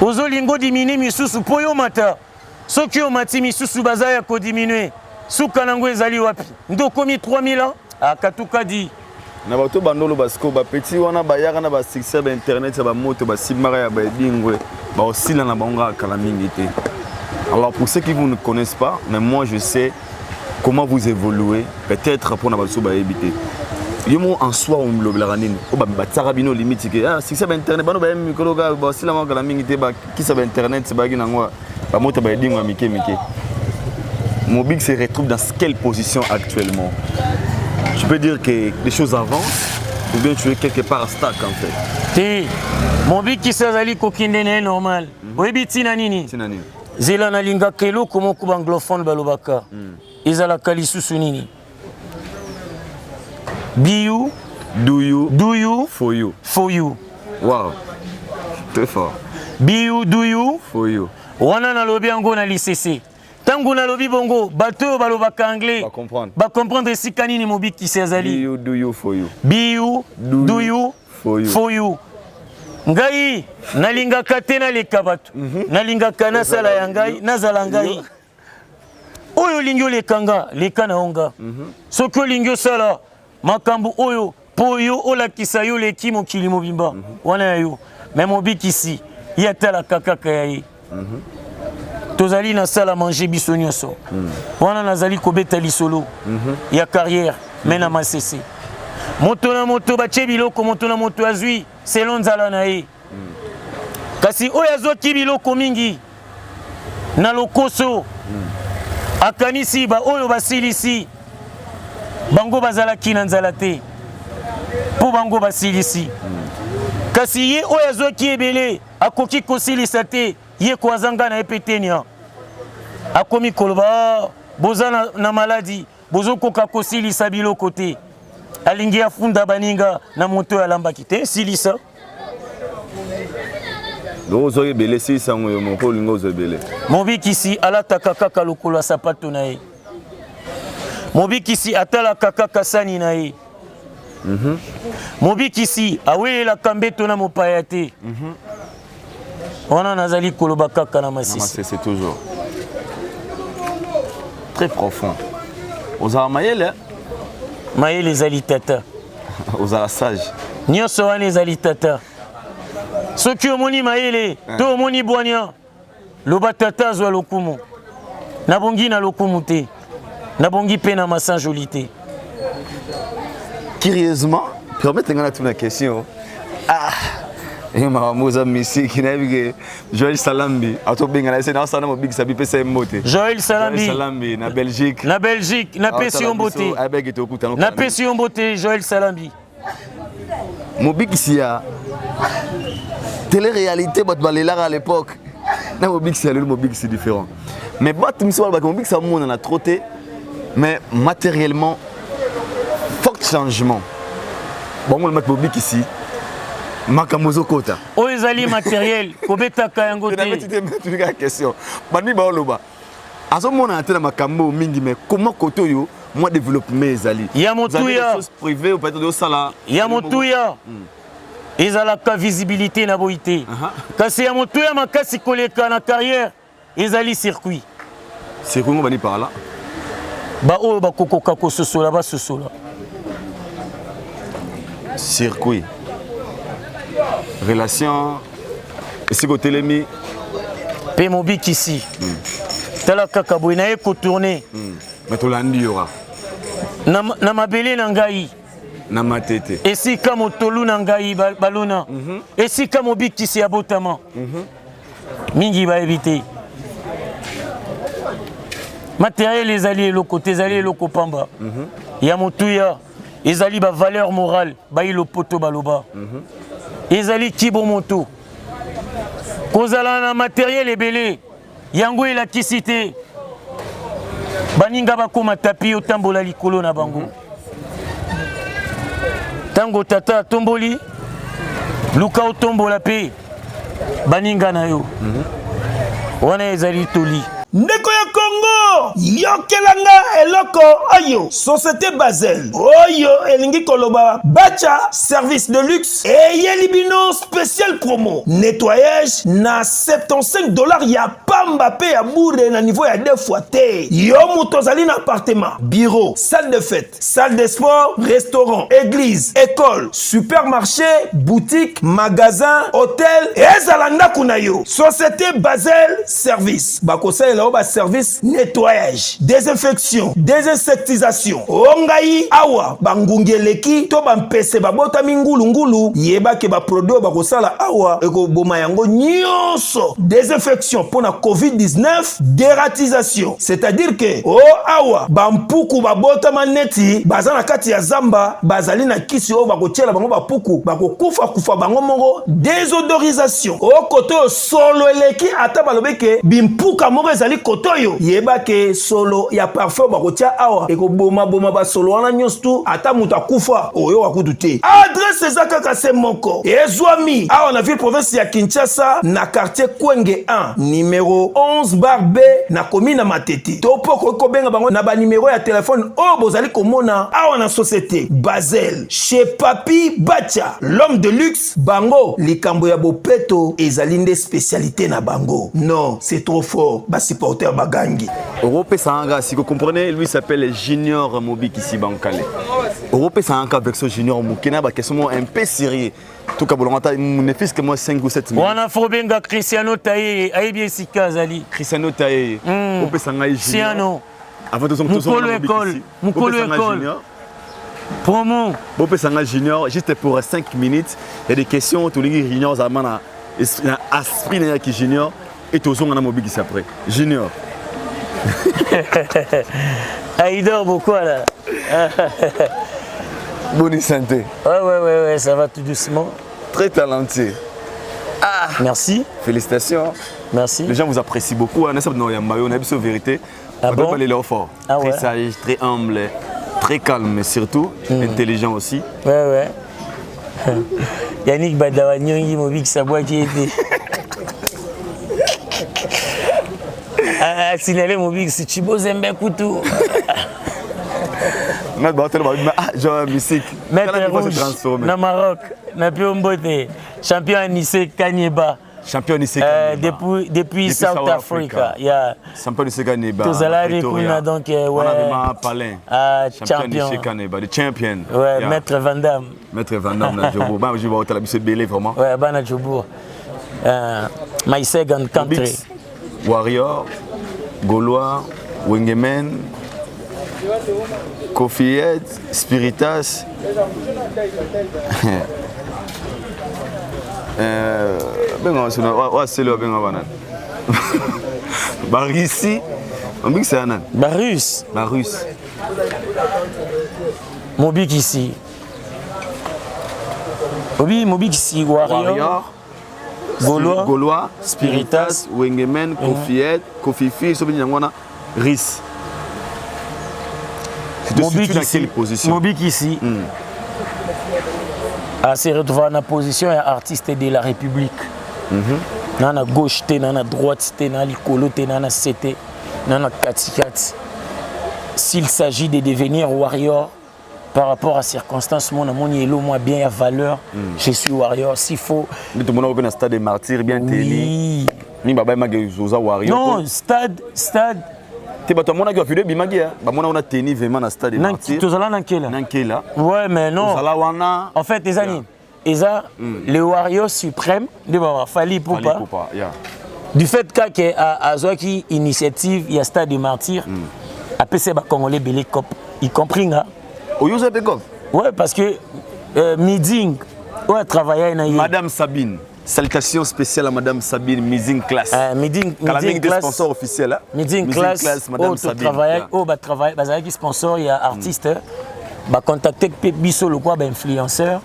Ozolinga odiminue misusu mpo yo mata. Soki omati misusu baza ya kodiminue. Suka nango ezali wapi? Nde okomi 3000 ans? Akatuka di. Na bato bandolo basiko bapeti wana bayaka na basuccès ba internet ya bamoto basimbaka ya baedingwe baosila na bango kaka kala mingi te. Alors pour ceux qui vous ne connaissent pas, mais moi je sais comment vous évoluez, peut-être mpona bato bayebi te. Yo moko en soi omilobelaka nini? Oyo batiaka bino limite ke ah, succès ba internet bano bayebi mikolo kaka basila bango kala mingi te, bakisa ba internet bayaki nango bamoto baedingwe ya mike mike. Mobik se retrouve dans quelle position actuellement? Tu peux dire que les choses avancent ou bien tu es quelque part stuck en fait? Te, mobikisi azali kokende na ye normal. Oyebi ntina nini? Ntina nini? Zela, nalingaka eloko moko baanglophone balobaka. Ezalaka lisusu nini? Be you, Do you, do you, for you. For you. Wow, très fort. Be you, do you, for you. Wana nalobi yango na lisese. Ntango nalobi bongo, bato oyo balobaka anglais bacomprendre esika nini mobikisi azali. Be you, do you, for you. Be you, Do do you, you, for you. For you. Ngai nalingaka te naleka bato. Nalingaka nasala ya ngai, nazala ngai. Oyo olingi oleka nga, leka na yo nga. Soki olingi osala makambo oyo mpo yo olakisa yo leki mokili mobimba, wana ya yo. Me mobikisi ye atalaka kaka ya ye. Tozali na salle à manger biso nyonso. Wana nazali kobeta lisolo ya carrière me na masese. Moto na moto batie biloko, moto na moto azwi selon nzala na ye. Kasi oyo azwaki biloko mingi na lokoso, akanisi ba oyo basilisi bango bazalaki na nzala te mpo bango basilisi. Kasi ye oyo azwaki ebele akoki kosilisa te, ye ko azanga na ye pe tenia. Akomi koloba, ah, boza na maladi, bozokoka kosilisa biloko te. Alingi afunda baninga na moto oyo alambaki te, silisa. Donc ozwaki ebele, silisa yango yo moko, olingi ozwa ebele. Mobikisi alataka kaka lokolo ya sapato na ye. Mobikisi atalaka kaka sani na ye. Mobikisi awelelaka mbeto na mopaya te. Wana nazali koloba kaka na masese. Na masese toujours. Très profond. Ozala mayele? Mayele ezali tata. Ozala sage. Nyonso wana ezali tata. Soki omoni mayele to omoni bwanya, loba tata azwa lokumu. Nabongi na lokumu te. Nabongi pe na masanjoli te. Curieusement, permettez-moi de la question. Ah, et ma maman mystique, nayebi ke Joël Salambi, atobenga na ye, na osala mobikisa bi pesa ye mbote. Joël Salambi. Joël Salambi na Belgique. Na Belgique, na pesi yo mbote. Abegi tokuta. Na pesi yo mbote Joël Salambi. Mobikisi ya télé-réalité bato balelaka à l'époque. Na mobikisi ya lelo mobikisi différent. Mais bato miso balobaka mobikisi amonana trop te, mais matériellement fort changement. Bango lobaki mobikisi makambo ezokota. Oyo ezali matériel kobetaka yango te. Nabeti te, mais tuni kaka question. Bandi baoloba azomonana te na makambo mingi, mais comment côté oyo moi développement ezali Ya motuya. Choses privées ou peut-être osala Ya motuya. Ezalaka visibilité na boyi te. Kasi ya motuya makasi koleka na carrière ezali circuit. Circuit ngo bani par là. Ba oyo bakokoka kososola basosola. Circuit. Relation esika otelemi pe mobikisi. Tala kaka boye na ye kotourne. Mais tolandi yo kaka. Na mabele na ngai. Na Matete. Esika motolu na ngai balona. Mm -hmm. Esika mobikisi abotama. Mm -hmm. Mingi bayebi te. Materiel ezali eloko te, ezali eloko pamba. Mm -hmm. Ya motuya ezali ba valeur morale bayi lopoto baloba. Mm -hmm. Ezali kibomoto. Kozala na materiel ebele Yango elakisi te baninga bakoma tapi otambola likolo na bango. Ntango tata atomboli, luka otombola mpe baninga na yo. Wana ezali toli. Ndeko ya Congo, yokela nga eloko oyo. Société Basel oyo elingi koloba Bacha service de luxe eyeli bino spécial promo nettoyage na 75 dollars ya pamba pe ya bure na niveau ya deux fois te. Yo moto ozali na appartement, bureau, salle de fête, salle de sport, restaurant, église, école, supermarché, boutique, magasin, hôtel, ezala ndako na yo. Société Basel Service bakosalela yo ba service nettoyage, désinfection, désinsectisation. O ngai awa bangungi eleki to bampese babotami ngulu ngulu, yeba ke ba produit oyo bakosala awa ekoboma yango nyonso. Désinfection mpo na COVID-19, dératisation, c'est-à-dire que o awa bampuku babotama neti baza na kati ya zamba, bazali na kisi oyo bakotiela bango bapuku bakokufa kufa bango moko. Désodorisation o kote oyo solo eleki, ata balobi ke bimpuka moko ezali kote oyo, yeba ke solo ya parfum bakotia awa ekobomaboma basolo wana nyonso tu, ata moto akufa oyoka kutu te. Adresse eza kaka se moko, ezwami awa na ville province ya Kinshasa na quartier Kwenge 1 numero 11 bar B na commune ya Matete, to mpo okoki kobenga bango na banimero ya telefone oyo bozali komona awa na société Basel chez Papi Bacha l'homme de luxe. Bango likambo ya bopeto ezali nde spécialité na bango. Non, c'est trop fort, ba supporters bagangi. Okopesa nga si vous comprenez, lui s'appelle Junior Mobikisi Bankale. Okopesa nga version Junior Mukena ba question mo un peu sérieux. Tout cas bolonga ta ne fils que moi 5 ou 7 minutes. Wana fo benga Cristiano Taye ayebi esika azali. Cristiano Taye. Opesa ngai Junior. Siano. Avant tozonga Mukolo école, mukolo école. Promo. Bopesa nga Junior juste pour 5 minutes. Il y a des questions tolingi Junior zama na na esprit na ki Junior et tozonga na mobikisi après. Junior. Ah, il dort beaucoup là. Bonne santé. Ouais, ouais, ouais, ouais, ça va tout doucement. Très talentueux. Ah. Merci. Félicitations. Merci. Les gens vous apprécient beaucoup. Hein, n'est-ce pas, on a vérité. Ah bon? Pas les fort. Ah ouais. Très sage, très humble, très calme, mais surtout intelligent aussi. Ouais, ouais. Yannick Badawa Nyongi Mobikisa bwaki ete. Ah, signalé Mobikisi Chibozembe kutu. Ah, genre mystique. Maître Rouge, na Maroc, na Pio Mbote, champion Anissé Kanyeba. Champion Anissé euh, Kanyeba. depuis, depuis, depuis South, South Africa. Africa. Yeah. Champion Anissé Kanyeba. Tozalaki kuna donc euh, ouais. On avait ma palin. Ah, champion. Champion Anissé Kanyeba, the champion. Ouais, yeah. Maître Van Damme. Maître Van Damme na Jobourg. Bana Jobourg otala biso ebele vraiment. Ouais, bana Jobourg. Euh, my second country. Bix, Warrior, Gaulois, Wengemen, Kofi Head, Spiritas. Euh, benga sona wa selo benga bana. Ba Russie, omikisa ya nani? Ba Russe. Ba Russe. Mobikisi. Obi Mobikisi Warrior. Warrior. Gaulois. Gaulois, Spiritas, Wengemen, Kofi Head, Kofi Fi, soki yango wana Russe. Tu te situes dans quelle position? Mobikisi. A se retrouver na position ya artiste de la République. Na na gauche te, na na droite te, na likolo te, na na se te, na na katikati. S'il s'agit de devenir warrior par rapport à circonstances, mon amoni elo moi bien ya valeur, je suis warrior. S'il faut. Mais tout le monde a stade des martyrs bien Oui. tenu. Ni baba ma zoza warrior. Non, stade, stade. Te bato amonaki ba video ebimaki ya bamona wana teni vraiment na stade des martyrs. Tozala na Nkela. Na Nkela. Ouais, mais non. Tozala wana. En fait, eza nini? Eza le warrior suprême de baba Fally Ipupa. Fally Ipupa, yeah. Du fait kake azwaki initiative ya stade des martyrs, apesi ba congolais belé cop, y compris nga. Oyo oza pe cop? Ouais, parce que meeting oyo atravaillai na ye. Madame Sabine. Salutations spéciales à Madame Sabine, Missing Class. Meeting Class. Sponsor officiel. Hein? Meeting Class, Class, Madame oyo Sabine. totravaillai oyo batravaille bazalaki sponsor ya artiste, bacontacte mpe biso lokwa bainfluenceur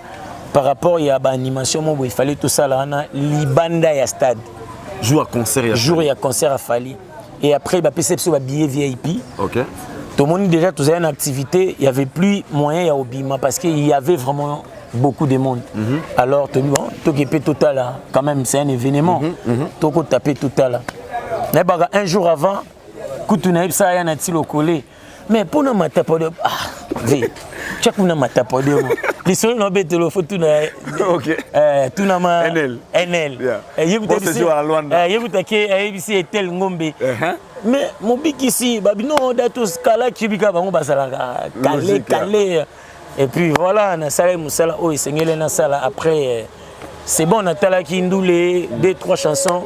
par rapport ya baanimation mo boye il fallait tosala wana libanda ya stade. Jour à concert. Ya jour ya concert ya Fally et après bapesa biso babillet VIP. Tomoni déjà tozali na activité, il y avait plus moyen ya obima parce que il y avait vraiment beaucoup de monde. Alors tobi bon, toki mpe totala quand même, c'est un événement. Tokota mpe totala. Nayebaka un jour avant kutu nayebisa ya na ti lokole, mais mpona mata podium, ah ve tia kuna mata podium, lisolo na obetelo fo tuna. Tuna ma NL. NL. Bon séjour à Luanda. Ye kutaki ayebisi etel ngombe, mais mobikisi babi non, dato kalaki bika bango bazalaka kale. Logique, Kale et puis voilà, nasalaki mosala oyo esengeli nasala. Après c'est bon, natalaki ndule deux trois chansons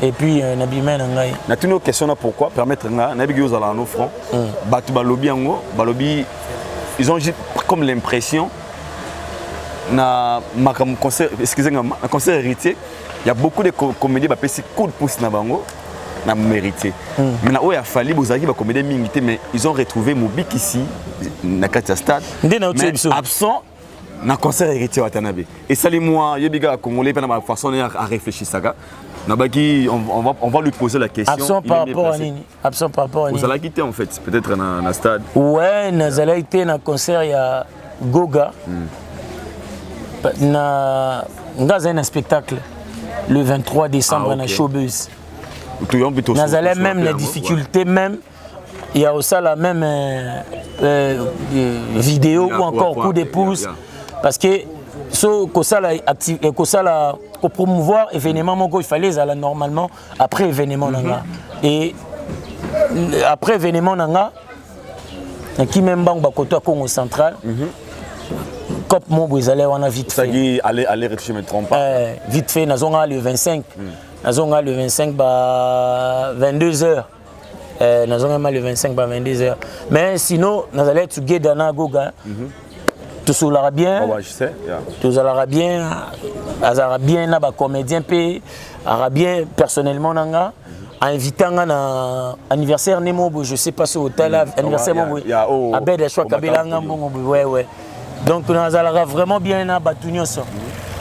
et puis nabima na ngai. Natuni yo question na pourquoi permettre nga nayebi ki ozala no front. Bato balobi yango, balobi ils ont juste comme l'impression na makambo concert, excusez nga, na concert Héritier, il y a beaucoup de comédiens bapesi coup de pouce na bango na mérité, mais na oyo ya Fally bozalaki bacomédien mingi te, mais ils ont retrouvé Mobikisi na kati ya stade. Nde na Mais biso. Absent na concert Héritier Watanabe esali mwa yebi kaka congolais mpe na bafaçon ne aréfléchissaka nabaki on va lui poser la question. Absent Il par est mieux rapport à placé. nini? Absent par rapport à nini? Ozalaki te en fait peut-être na stade. Ouais, nazalaki te na concert ya Goga. Na nga azali na spectacle le 23 décembre. Ah, ok. Na Showbuzz. Toyo mpe nazalaki même na difficulté même ya kosala même vidéo ou encore coup de pouce parce que so kosala kosala kopromouvoir événement moko, il fallait ezala normalement après événement na nga. Et après événement na nga, nakimi mbango bakoto ya Congo Central, cop mo ezali wana vite fait. Sagi aller aller je me trompe pas. Vite fait nazonga le 25, nazonga le 25 ba 22 heures. Nazonga ma le 25 ba 22 heures, mais sinon nazali together na Goga, tosolaka bien. Oh, ouais, je sais, yeah. Tozalaka bien, azalaka bien na bacomédien mpe azalaka bien personnellement na nga. Ainvité nga na anniversaire ne mo boye, je sais pas so otala anniversaire mo boye. Oh, Abed Ashwa kabela nga mbongo boye. Ouais, donc nazalaka vraiment bien na bato nyonso.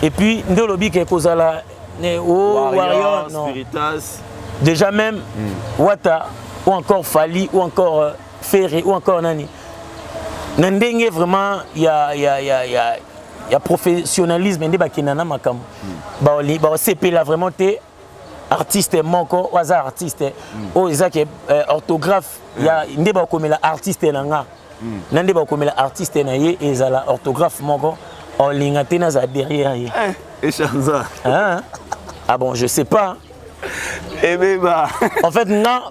Et puis nde olobi ke kozala o warrior, non. Spiritas. Déjà même Wata ou encore Fally ou encore Ferré ou encore nani, na ndenge vraiment ya professionnalisme nde bakenda na makambo, baosepela vraiment te artiste moko oyo aza artiste oyo eza ke orthographe ya nde bakomela artiste na nga na nde bakomela artiste na ye ezala orthographe moko, olinga te nazala derrière ye. Echanza. Hein? Ah bon, je sais pas. Ebeba. En fait nga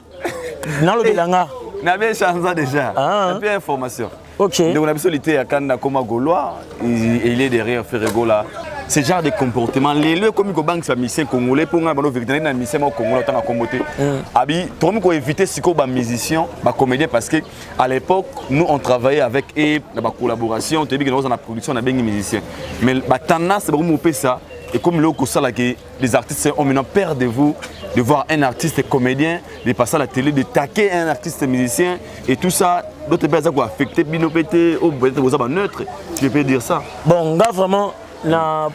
nalobela nga. Na bien échangé déjà. Ah. Na bien information. Ok. Donc on a besoin de Kanda comme Gaulois, il est derrière Ferre Gola. Ce genre de comportement, les lieux comme ko banque sa musicien congolais pour nga bano vérité na musicien mo congolais tanga kombote. Abi, trop ko éviter siko ba musicien, ba comédien, parce que à l'époque nous on travaillait avec eux na ba collaboration, tu que nous na production na bengi musicien. Mais ba tendance ba mo ça et comme le ça que les artistes ont maintenant peur de vous, de voir un artiste comédien, de passer à la télé, de taquer un artiste musicien et tout ça, d'autres personnes qui affecté bino pété ou peut-être vous avez neutre, tu peux dire ça. Bon, nga vraiment na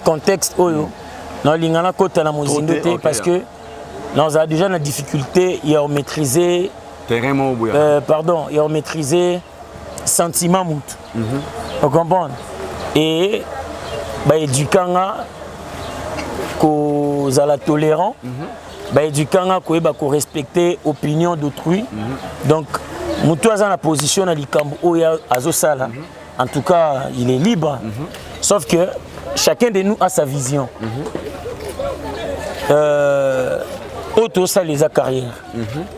contexte oyo nalinga nakota na mozindo te parce que nazala déjà na difficulté ya maîtriser terrain moko boya. Pardon, ya maîtriser sentiment mutu, ocomprendre, et baéduka nga kozala tolérant, baéduka nga koyeba korespecter opinion d'autrui. Donc motu aza na position na likambo oyo azosala, en tout cas il est libre, sauf que chacun de nous a sa vision. Oyo tosala eza carrière,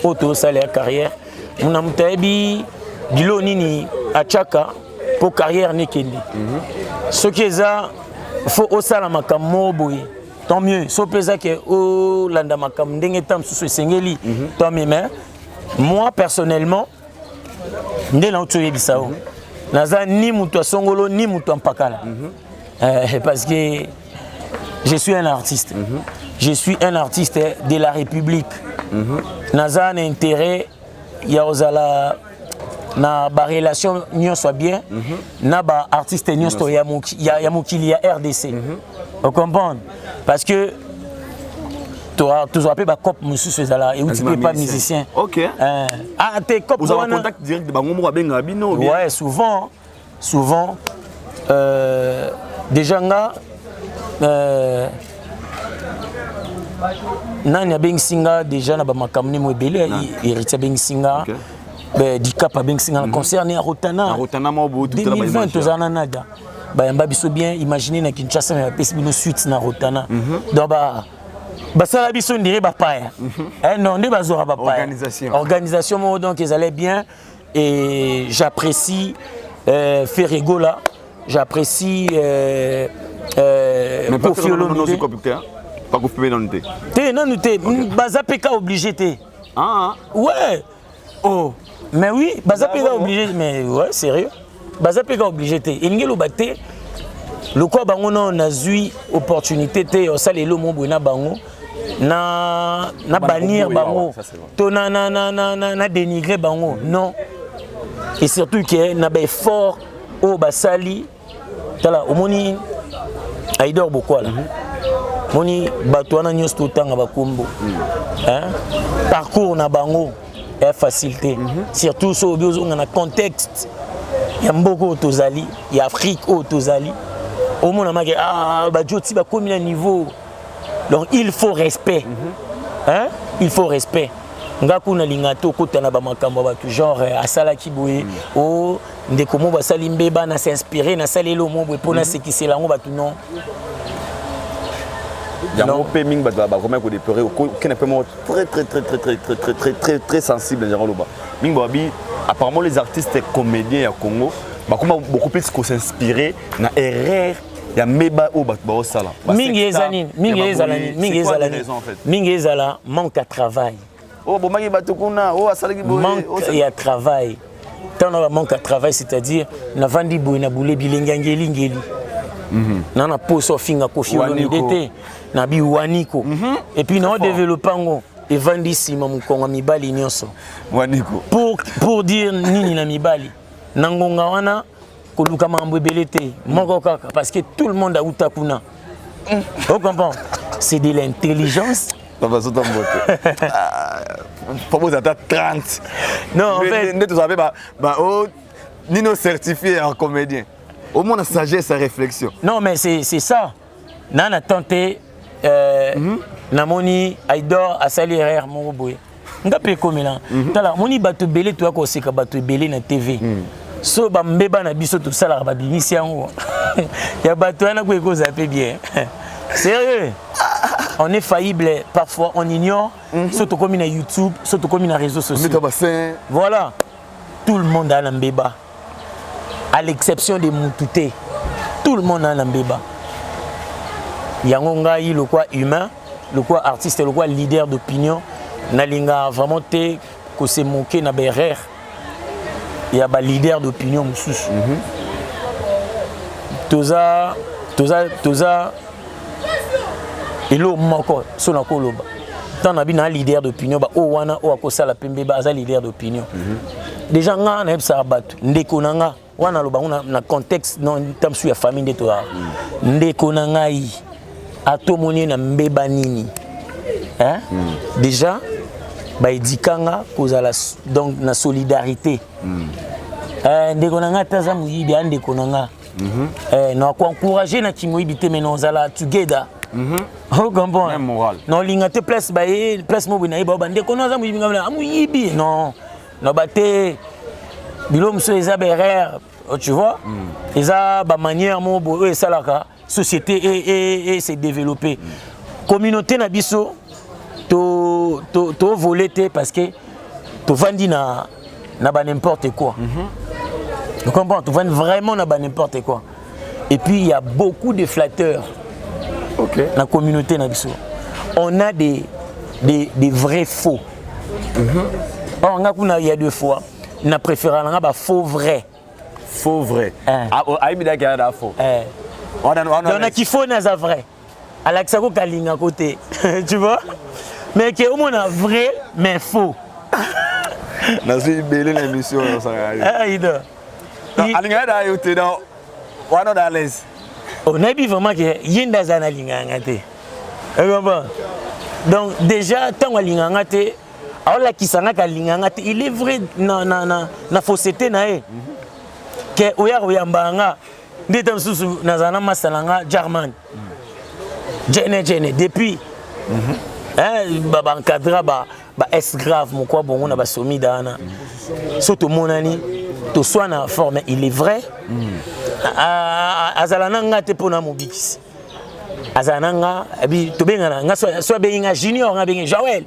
oyo tosala ya carrière, muna moto ayebi bilo nini atiaka mpo carrière nekende. Soki eza fo osala makambo moko boye, tant mieux. So mpe eza ke olanda makambo ndenge ta mosusu esengeli, tant mieux. Mais moi personnellement, Nde nauti oyebisa yo, naza ni moto ya songolo ni moto ya mpakala, parce que je suis un artiste. Je suis un artiste de la République. Naza na intérêt ya kozala na barelation nyonso ya bien na baartiste nyonso ya mokili ya RDC. Ocomprendre? Parce que tozwa mpe bacope mosusu ezala euti mpe pa musicien. Ah te, cope wana contact direct, bango moko babengaka bino? Ouais, souvent, souvent. Déjà nga, nani abengisi nga déjà na bamakambo nemo ebele? Héritier abengisi nga, Dicap abengisi nga na concert ne ya Rotana 2020. Tozala na Nada, bayamba biso bien. Imagine, na Kinshasa, me bapesi bino suite na Rotana. Donc basala biso ndire bapaya. Non, nde bazwaka bapaya, organisation moko. Donc ezalait bien et j'apprécie Ferre Gola, j'apprécie Koffi Olomide. Te, nanu te. Baza mpe ka obligé te. Ah. Ouais. Oh. Mais oui, baza mpe ka obligé, mais ouais, sérieux, baza mpe ka obligé te. Elingi eloba te lokola bango nano nazwi opportunité te osala elo mo boye na bango, na bannir bango to na dénigrer bango, non. Et surtout ke na baeffort oyo basali, tala, omoni Aidor Bokwala, moni bato wana nyonso totanga bakombo, parcours na bango ya facile te, surtout so obi ozonga na contexte ya mboka oyo tozali, ya Afrique oyo tozali, omona make, ah, bajoti bakomi na niveau. Donc il faut respect, hein? Il faut respect. Nga kuna linga te okota na bamakambo ya bato, genre asalaki boye, o ndeko mo basali mbeba, na s'inspire, nasali elo mo boye mpo nasekisela yango bato, non. Yango mpe mingi bato bakomaki kodéplorer. Okende mpe moko très très très très très très très très très très sensible. Yango loba mingi babi, apparemment les artistes comédiens ya Congo bakoma beaucoup plus kos'inspirer na erreur ya mbeba oyo bato baosala. Mingi eza nini? Mingi ezala nini? Mingi ezala nini? Mingi ezala manque ya travail. Oyo bomaki bato kuna, oyo asalaki. Manque ya travail. Ntango na bamanque ya travail, c'est-à-dire navandi boye na bule bilenge ya ngelingeli na poso ofinga Koffi Olomide te na biwaniko, et puis na odéveloppe yango, evandi nsima mokongo ya mibali nyonso. Waniko. Pour dire nini na mibali na ngonga wana, koluka makambo ebele te, moko kaka, parce que tout le monde auta kuna. O comprend, c'est de l'intelligence. Papa, sota mbote po ata 30. Non, en fait, nde tozala mpe ba nino certifié en comédien, omona sagesse ya réflexion. Non, mais c'est ça. Na tenté, namoni Aidor asali erreur moko boye, nga mpe ekomela. Tala, moni bato ebele toya koseka, bato ebele na TV, so bambeba na biso tosalaka, babimisi yango ya bato wana ko ekozala mpe bien. Sérieux, on est faillible parfois, on ignore. So tokomi na YouTube, so tokomi na réseaux sociaux, voilà, tout le monde a na mbeba, à l'exception de mutu te. Tout le monde a na mbeba. Yango ngai lokwa humain, lokwa artiste, lokwa leader d'opinion, nalinga vraiment te kose moke na baerreur ya baleader d'opinion mosusu. Toza eloko moko so nakoloba, ntango na bino na leader d'opinion, baoyo wana oyo akosala pembe ba aza leader d'opinion. Déjà nga nayebisaka bato, ndeko na nga wana, aloba ngo na contexte non ta mosusu ya famille nde toyaka. Ndeko na ngai atomoni ye na mbeba nini, hein? Déjà baedikanga kozala donc na solidarité. Ndeko na ngai ata aza moyibi, a ndeko na nga, na koencourage na kimoyibi te, mais nozala together. Ocomprendre? Naolinga te place baye, place mo boye nayeba o bandeko no aza moyibi, nga amoyibi, non, na te. Bilo mosusu eza baerreur, tu vois, eza bamanière moko boye oyo esalaka société e se développer. Communauté na biso tovole te, parce que tovandi na ba n'importe quoi. Tu comprends? Tovandi vraiment na ba n'importe quoi. Et puis il y a beaucoup de flatteurs. Na communauté na biso, on a des vrais faux. Or nga kuna, il y a deux fois. Na préféra nanga ba faux vrai. Faux vrai. Eh. Ah, oh, ayebi daki aya da faux. Eh. Wana wana. Donc na kifo naza vrai. Alakisa ko kalinga ko te. Tu vois? Mais ke omona vrai mais faux. Nazwi ebele na émission oyo osalaka yo. Ah, Ida. Alingaka da yo te donc wana da l'aise. Oh, nayebi vraiment ke ye nde aza nalingaka nga te. Comprends? Donc déjà ntango alingaka nga te aolakisa nga kalinga nga te il est vrai na, na, na, na fausseté na ye mm -hmm. ke oya koyamba nga nde ta mosusu nazala na masa na nga jarman mm. jene jene depuis mm -hmm. eh, baencadra ba, ba s grave mokwa bongo na basomida wana mm -hmm. so tomonani toswana fort mais il est vrai mm. azala na nga te mpo na mobikisi azala na nga tobengana nga so abengi nga junior nga abengi joel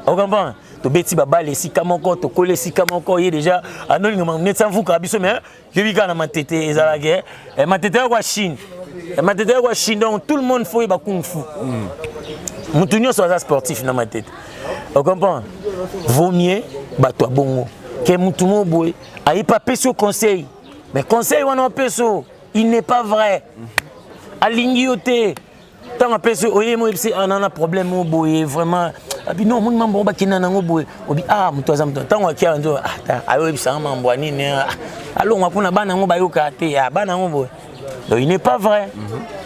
ocomprendre tobeti babale esika moko tokoli esika moko ye déjà anolinga neti amvuka biso mais yobi kaka na matete ezalaki eh. eh, matete yakwa chine eh, matete yakwa chine donc tout le monde faut yeba kung fu mm. motu nyonso aza sportif na matete ocomprendre vaut mieux bato ya bongo ke motu moko boye aye pa apesi yo conseil mais conseil wana opesi yo il n'est pas vrai alingi yo te ntango apesi oye mo oyebisi ah, nana problème mo boye vraiment abi non omoni mambo bakenda nango boye obi ah moto aza moto ntango akia nzo ah ayoyebisanga mambo ya nini ah, alongwa kuna bana yango bayoka te ah, bana yango boye donc il n'est pas vrai mm -hmm.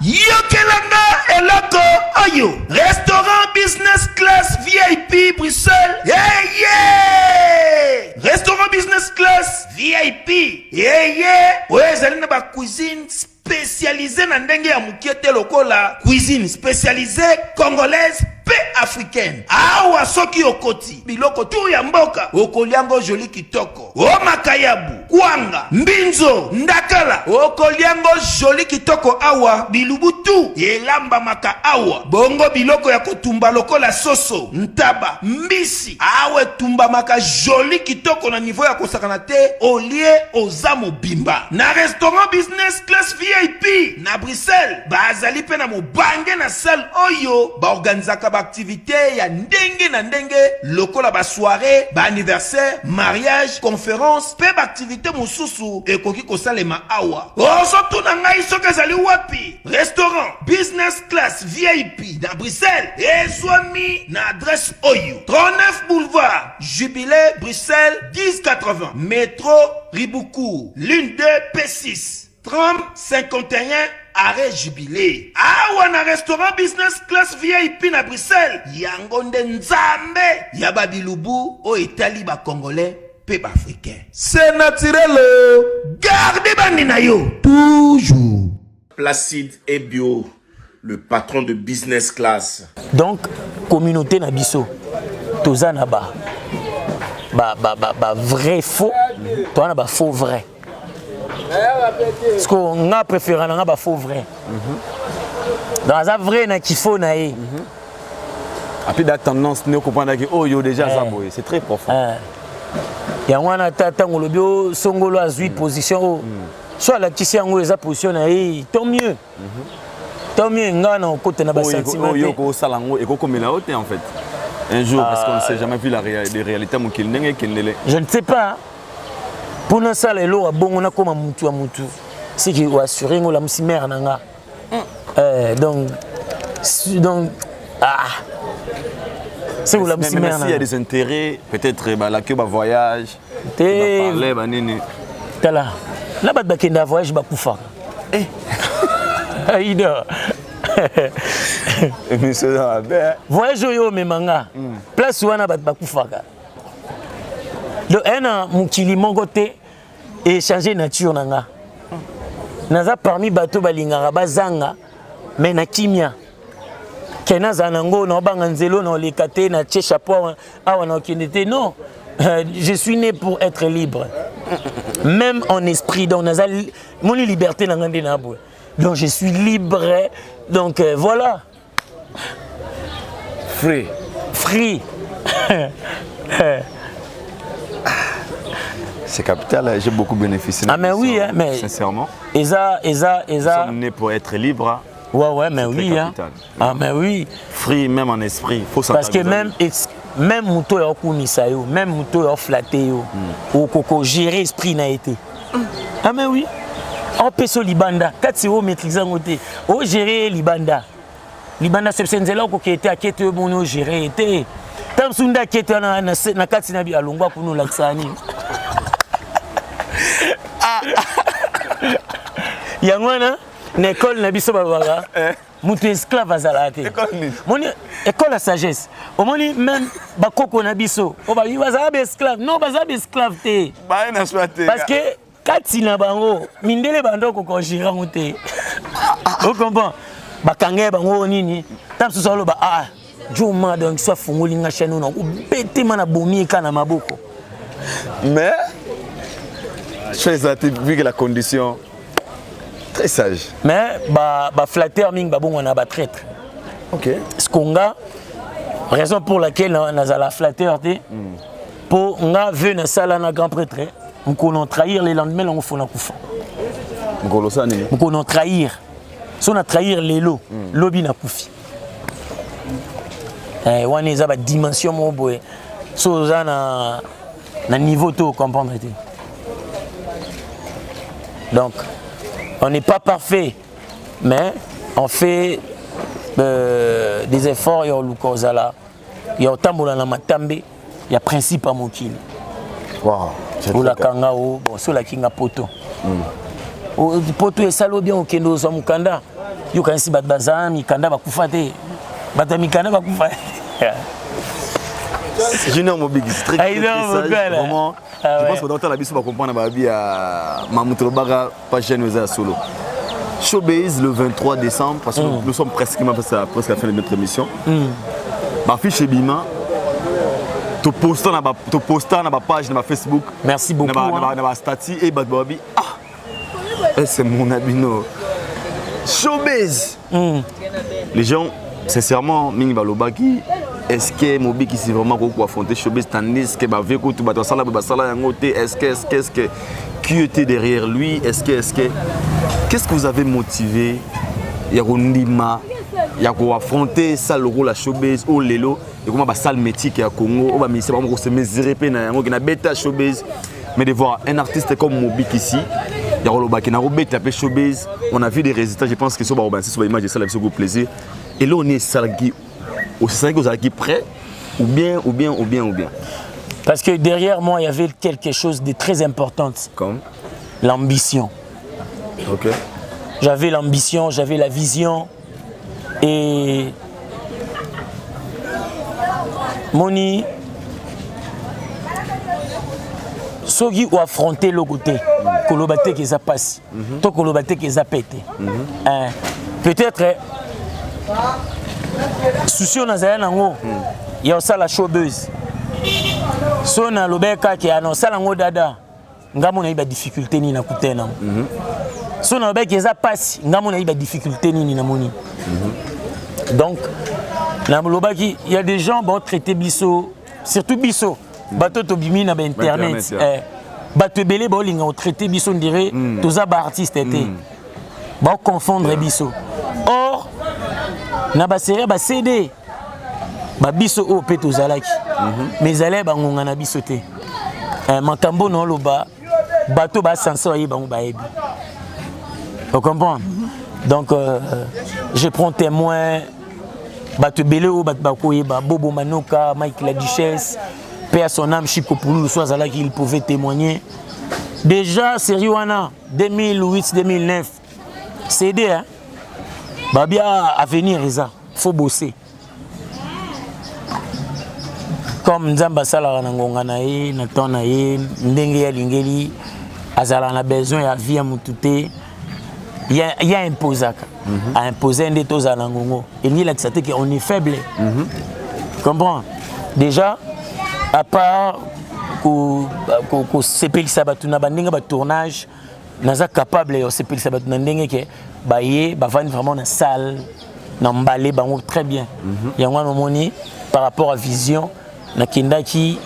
yokelanga eloko oyo restaurant business class vip bruxelles yeye yeah, restaurant business class vip yeye oyo ezali na bacuisine spécialisée na ndenge ya mokie te lokola cuisine spécialisée congolaise mpe africaine awa soki okoti biloko tu ya mboka okolia ngo joli kitoko o makayabu kwanga mbinzo ndakala okolia ngo joli kitoko awa bilubu tu elambamaka awa bongo biloko ya kotumba lokola soso ntaba mbisi awa etumbamaka joli kitoko na niveau ya kosakana te olie oza mobimba na restaurant business class vip na bruxelles bazali mpe na mobange na salle oyo baorganizaka baaktivité ya ndenge na ndenge lokola basoirée baanniversaire mariage conférence mpe baaktivité mosusu ekoki kosalema awa ozotuna ngai soki ezali wapi restaurant business class vip na bruxelles ezwami na adresse oyo 39 boulevard jubilé bruxelles 1080 métro Ribaucourt ligne 2 p6 tram 51 arrêt jubilé awa na restaurant business class vip na bruxelles yango nde nzambe ya babilubu oyo etali bacongolais mpe baafricain c'est naturel garde bandi na yo toujours Placide Ebio, le patron de business class. Donc, communauté na biso, toza na ba ba ba ba, ba vrai faux, toza na ba faux vrai. Parce que nga préférant nga ba faux vrai. Mm -hmm. Donc aza vrai na kifo na ye. Mm -hmm. Après la tendance ne comprendre que oh yo déjà eh. boye, c'est très profond. Eh. Yango wana ata ntango olobi o songolo azwi position oyo so alakisi yango eza position na ye tant mieux tant mieux ngai na okota na basentiment oyo okosala yango ekokomela yo te en fait un jour parce qu'on ne sait jamais vu la réalité réalité mokili ndenge ekendele je ne sais pas mpo nasala eloko ya bongo nakóma mutu ya mutu siki oassure ngo olamusi mare na nga eh, donc donc ah c'est olamusi mare na il y a des intérêts peut-être balaki yo bavoyage te banini tala na bato bakenda voyage bakufaka eh. aida voyage oyo omema nga hmm. place wana bato bakufaka donc aya na mokili moko te echange nature na nga naza parmi bato balingaka bazanga mais na kimia ke nazala nango naobanga nzelo naoleka te na tie chapeau awa naokende te non je suis né pour être libre même en esprit donc naza moni liberté na nga nde na boye donc je suis libre donc euh, voilà free free C'est capital, j'ai beaucoup bénéficié. Ah mais oui, hein, mais sincèrement. Eza, eza, eza. Nous sommes nés pour être libres. Ouais, ouais, mais oui. Hein. Ah, mais oui. Free, même en esprit. Faut Parce que même Même moto oyo akumisa yo, même moto oyo aflatte yo, okoko gérer esprit na ye te. Ah mais oui, opesa libanda kati o maîtrise yango te, o gérer libanda. Libanda sepse nzela okokende te, akete yo moni o gérer ye te. Ntango mosusu nde akete wana na kati na bi alongwa kuna olakisaka nini? Yango wana na ekole na biso balobaka moto esclave azalaka te. Moni école ya sagesse, omoni même bakoko na biso oyo babi bazala baesclave, non, bazala baesclave te, parce que kati na bango mindele bando kokogérer yango te. Ocomprend? Bakanga ye bango nini, ta mosusu aloba: "Ah, joma, donc so afungoli nga chaîne oyo, nakobetema na bomi eka na maboko." Mais chose eza te, vu que la condition très sage. Mais baflatteur mingi babongwana batraître. Ok. Skonga, raison pour laquelle nazala flatteur te, mpo nga vœu nasala na grand prêtre, mokolo trahir, le lendemain nango fona kufa. Mokolo osala nini? Mokolo trahir, so na trahir lelo, lobi nakufi. Wana eza badimension moko boye, so oza na niveau to comprendre te. Donc on n'est pas parfait, mais on fait des efforts ya oluka ozala ya otambola na matambe ya principe ya mokili. Olaka nga o bon, so olaki nga poto, poto esali o bien, okende ozwa mokanda, yokanisi bato baza mikanda bakufa te, bato ya mikanda bakufa. Junior Mobiki, c'est très, très, très sage, vraiment. Ah, je pense que dans la biso ba comprendre ba bi ya Mamuto Lobaka pas jeune oza solo. Showbase le 23 décembre, parce que nous sommes presque presque à la fin de notre émission. Ba fiche ebima, toposta na bapage na bafacebook. Merci beaucoup. Na bastatut e bato babi: "Ah, c'est mon abino Showbase." Les gens, sincèrement, mingi balobaki: "Est-ce que Mobikisi vraiment koki affronter Showbase, tandis que bave kutu bato basala boye, basala yango te? Est-ce que qui était derrière lui? Est-ce que qu'est-ce que vous avez motivé ya kondima ya koaffronter salle lokola Showbase, oyo lelo ekoma basalle mythique ya Congo, oyo bamusicien bango kose mesurer mpe na yango ke nabeta Showbase?" Mais de voir un artiste comme Mobikisi ya kolobaki nakobeta mpe Showbase, on a vu des résultats. Je pense que so bakobanisi so baimage esala biso ko plaisir. Eloko nini esalaki osalaki ozalaki prêt, ou bien ou bien ou bien ou bien? Parce que derrière moi, il y avait quelque chose de très important. Comme? L'ambition. J'avais l'ambition, j'avais la vision. Et moni soki oaffronte eloko te, koloba te ke eza pasi to koloba te ke eza pete. Peut-être souci oyo nazali nango ya kosala Showbuzz, so nalobaki kaka ya na osala yango dada, ngambo nayebi badifficulté nini nakuta nango. So nalobaki eza pasi, ngambo nayebi badifficulté nini namoni. Donc nalobaki, il y a des gens baotraite biso, surtout biso bato tobimi na bainternet, bato ebele baolinga kotraite biso ndire toza baartiste te, baoconfondre biso. Or na basérie bacd babiso oyo mpe tozalaki, mais ezali bangonga na biso te. Makambo na oloba, bato basanse bayebi, bango bayebi, ocomprendre. Donc je prends témoin bato ebele oyo bato bakoyeba: Bobo Manoka, Mike la Duchesse, paix à son âme, Chico Pululu, so azalaki, il pouvait témoigner. Déjà série wana 2008 2009 CD, hein? Babia avenir eza, faut bosser. Comme Nzambe asalaka na ngonga na ye, na temps na ye, ndenge ye alingeli, azalaka na besoin ya vie ya motu te, ye imposaka, aimpose nde tozala na ngongo. Elingi elakisa te ke on est faible. Comprend déjà, à part kosepelisa bato na bandenge batournage, naza capable ya kosepelisa bato na ndenge ke baye bavandi vraiment na salle na mbale bango très bien. Yango wana omoni, par rapport à vision, nakendaki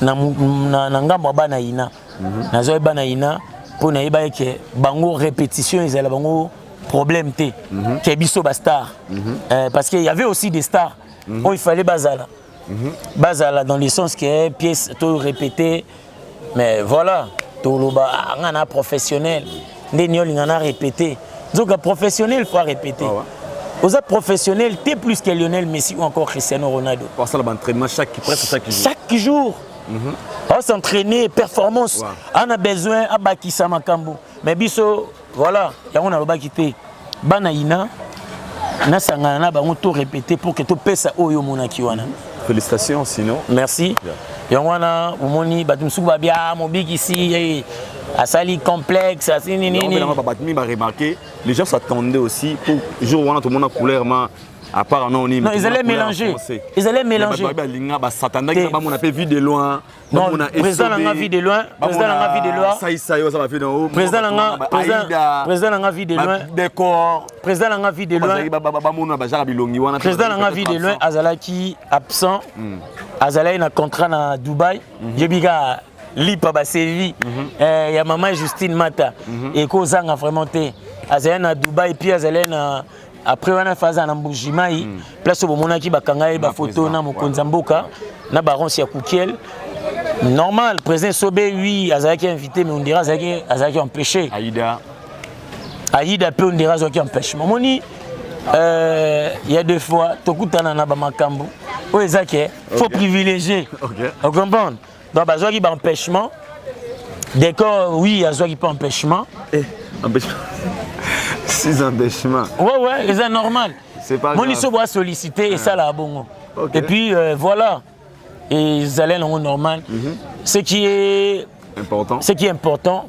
na ngambo ya bana ina. Nazwaki bana ina mpo nayeba eke bango répétition ezala bango problème te ke biso bastar, parce que y avait aussi des stars oyo il fallait bazala. Bazala dans le sens que pièce to répéter, mais voilà, toloba ah, nga na professionnel nde ni olinga na répéter. Nzoka professionnel faut répéter. Ah ouais. Oza professionnel te plus que Lionel Messi ou encore Cristiano Ronaldo. Basala baentraînement chaque presque chaque jour. Chaque jour. Mm S'entraîner, performance. On a besoin abakisa makambo. Mais biso, voilà, yango nalobaki te. Bana ina nasangana na bango to répéter pour que topesa oyo omonaki wana. Félicitations sinon. Merci. Yango wana omoni bato mosusu babia mobikisi eh, asali complexe asali nini nini. Bato mingi baremarqué, les gens s'attendaient aussi pour jour wana tomona couleur ma à part non Non, ils allaient mélanger. Ils allaient mélanger. Balinga basatandaki bamona mpe vue de loin. Non, président nanga vue de loin, président nanga vue de loin. Saïsaï oza bavie na Président nanga, président nanga vue de loin. Décor. Président nanga vue de loin. Bamona bajaka bilongi wana. Président nanga vue de loin azalaki absent. Azalaki na contrat na Dubaï. Yebi ka lipa baservi ya mama Justine Mata. Ekozanga vraiment te. Azalaki na Dubaï puis azalaki na après wana faza na Mbujimayi, place oyo bomonaki bakanga ye bafoto na mokonzi ya mboka na baronce ya Kukiel. Normal, président Sobe, oui, azalaki invité, mais on dirait azalaki azalaki empêché. Aïda. Aïda mpe on dirait azalaki empêchement. Omoni, il y a deux fois tokutana na bamakambo oyo eza ke faut privilégier. Ocomprendre? Donc bazwaki baempêchement. Décor, oui, azwaki mpe empêchement. Eh, empêchement. Six empêchements. Ouais, eza normal. C'est pas moni grave. So boa sollicité esalaka bongo. Et puis voilà, ezali nango normal. Ce qui est important, ce qui est important,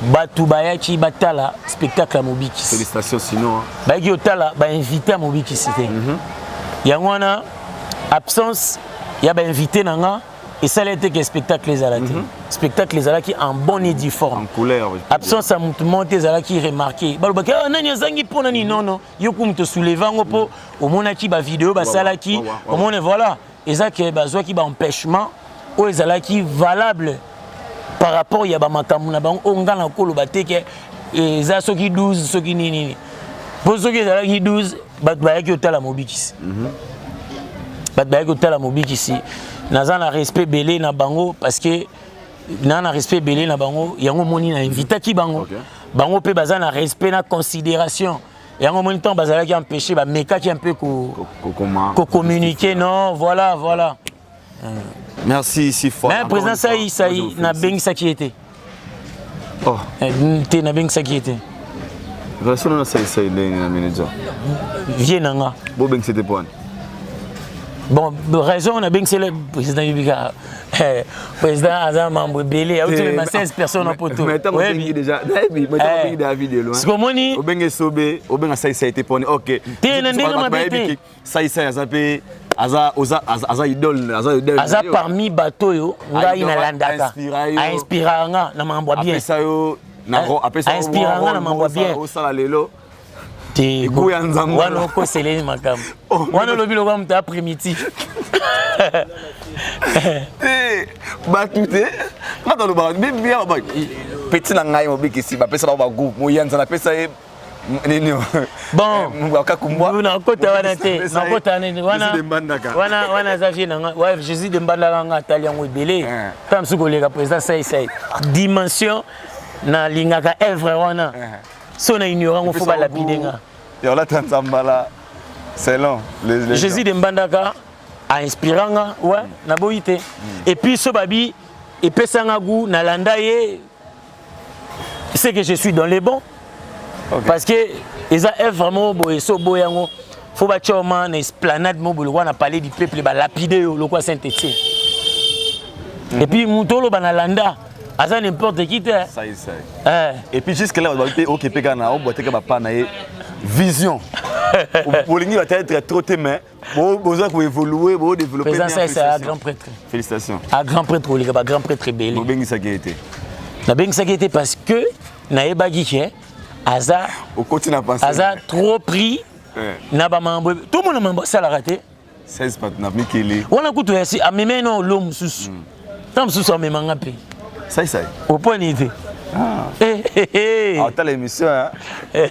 bato bayaki batala spectacle ya mobikisi. Félicitations sinon, hein. Bayaki otala bainvité ya mobikisi te. Yango wana absence ya bainvité na nga esali ete ke spectacle ezala te. Spectacle ezalaki en bonne et due forme. En couleur. Absence ya motu moko te ezalaki remarqué. Balobaki ah, nani azangi mpo nani? Nono, yo ku moto souleve yango mpo omonaki bavideo basalaki. Omoni, voilà, eza ke bazwaki baempêchement oyo ezalaki valable par rapport ya bamakambo na bango oyo nga na koloba te ke eza soki 12 soki nini nini, mpo soki ezalaki 12, bato bayaki otala mobikisi. Bato bayaki otala mobikisi, naza na respect ebele na bango, parce que naa na respect ebele na bango. Yango omoni na invitaki bango. Bango mpe baza na respect na considération. Yango omoni ntango bazalaki empêché, bamekaki un peu Kokoma. Kocommuniquer, non, voilà, voilà. Merci si fort. Mais président Sai Sai, nabengisaki ye te. Oh. Eh, te, nabengisaki ye te. Relation na Saïsaï ndenge na manager. Vie na nga. Bobengisi te po wana? Bon, raison nabengisele président yebika, eh, président aza mambo ebele, auti mema 16 personnes na poto. Mais ntango obengi déjà, nayebi, mais ntango obengi David de loin. Sikomoni obenge Sobe, obenga Saïsaï te poni? OK. Te, na ndenge mabe te. Saïsaï aza mpe aza oza aza idole, aza idole. Aza parmi bato oyo ngai nalandaka. Inspira yo. Ainspiraka nga na makambo ya bien. Apesa yo na apesa yo Ainspiraka nga na makambo ya bien. Osala lelo. Te. Ekuya nzambe. Wana okoseleli makambo wana, olobi lokola moto ya primitif. Te, bato te, nga tolobaka bibia petit na ngai mobikisi, bapesa bango bagroupe moyanza, napesa ye nini? Bon, kakumbwa. Nakota wana te, nakota nini wana wana wana aza vie na nga. Ouais, Jésus de Mbandaka, nga atali yango ebele. Ta mosusu koleka président Saisai dimension, nalingaka œuvre wana. So na ignore yango, fo balapide nga. Yolata nzambala selon les Jésus de Mbandaka ainspira nga, ouais, naboyi te. Et puis so babi epesanga goût nalanda ye, c'est que je suis dans les bons, parce que eza œuvre moko boye, so boye yango, fo batia oma na esplanade moko boye lokola na Palais du Peuple, balapide yo lokola Saint Etienne. Et puis moto oloba na landa aza n'importe qui te. Saïsaï. Eh. Et puis jusque là babi mpe oke mpe kaka na obwate kaka bapa na ye vision, bolingi bateêtre trop te, mais boza koévolue, bodéveloppe. Président Saïsa un grand prêtre. Félicitations. A grand prêtre koleka ba grand prêtre ebele. Bobengisaki ye te? Nabengisaki ye te parce que nayebaki ke aza Okoti na pensée. Aza trop pris na bamambo, tomona mambo asalaka te. 16 bato na mikili. Wana kutu yasi ameme no lo mosusu, ntango mosusu amemanga mpe. Saisai. Oponi te. Otala émission, hein?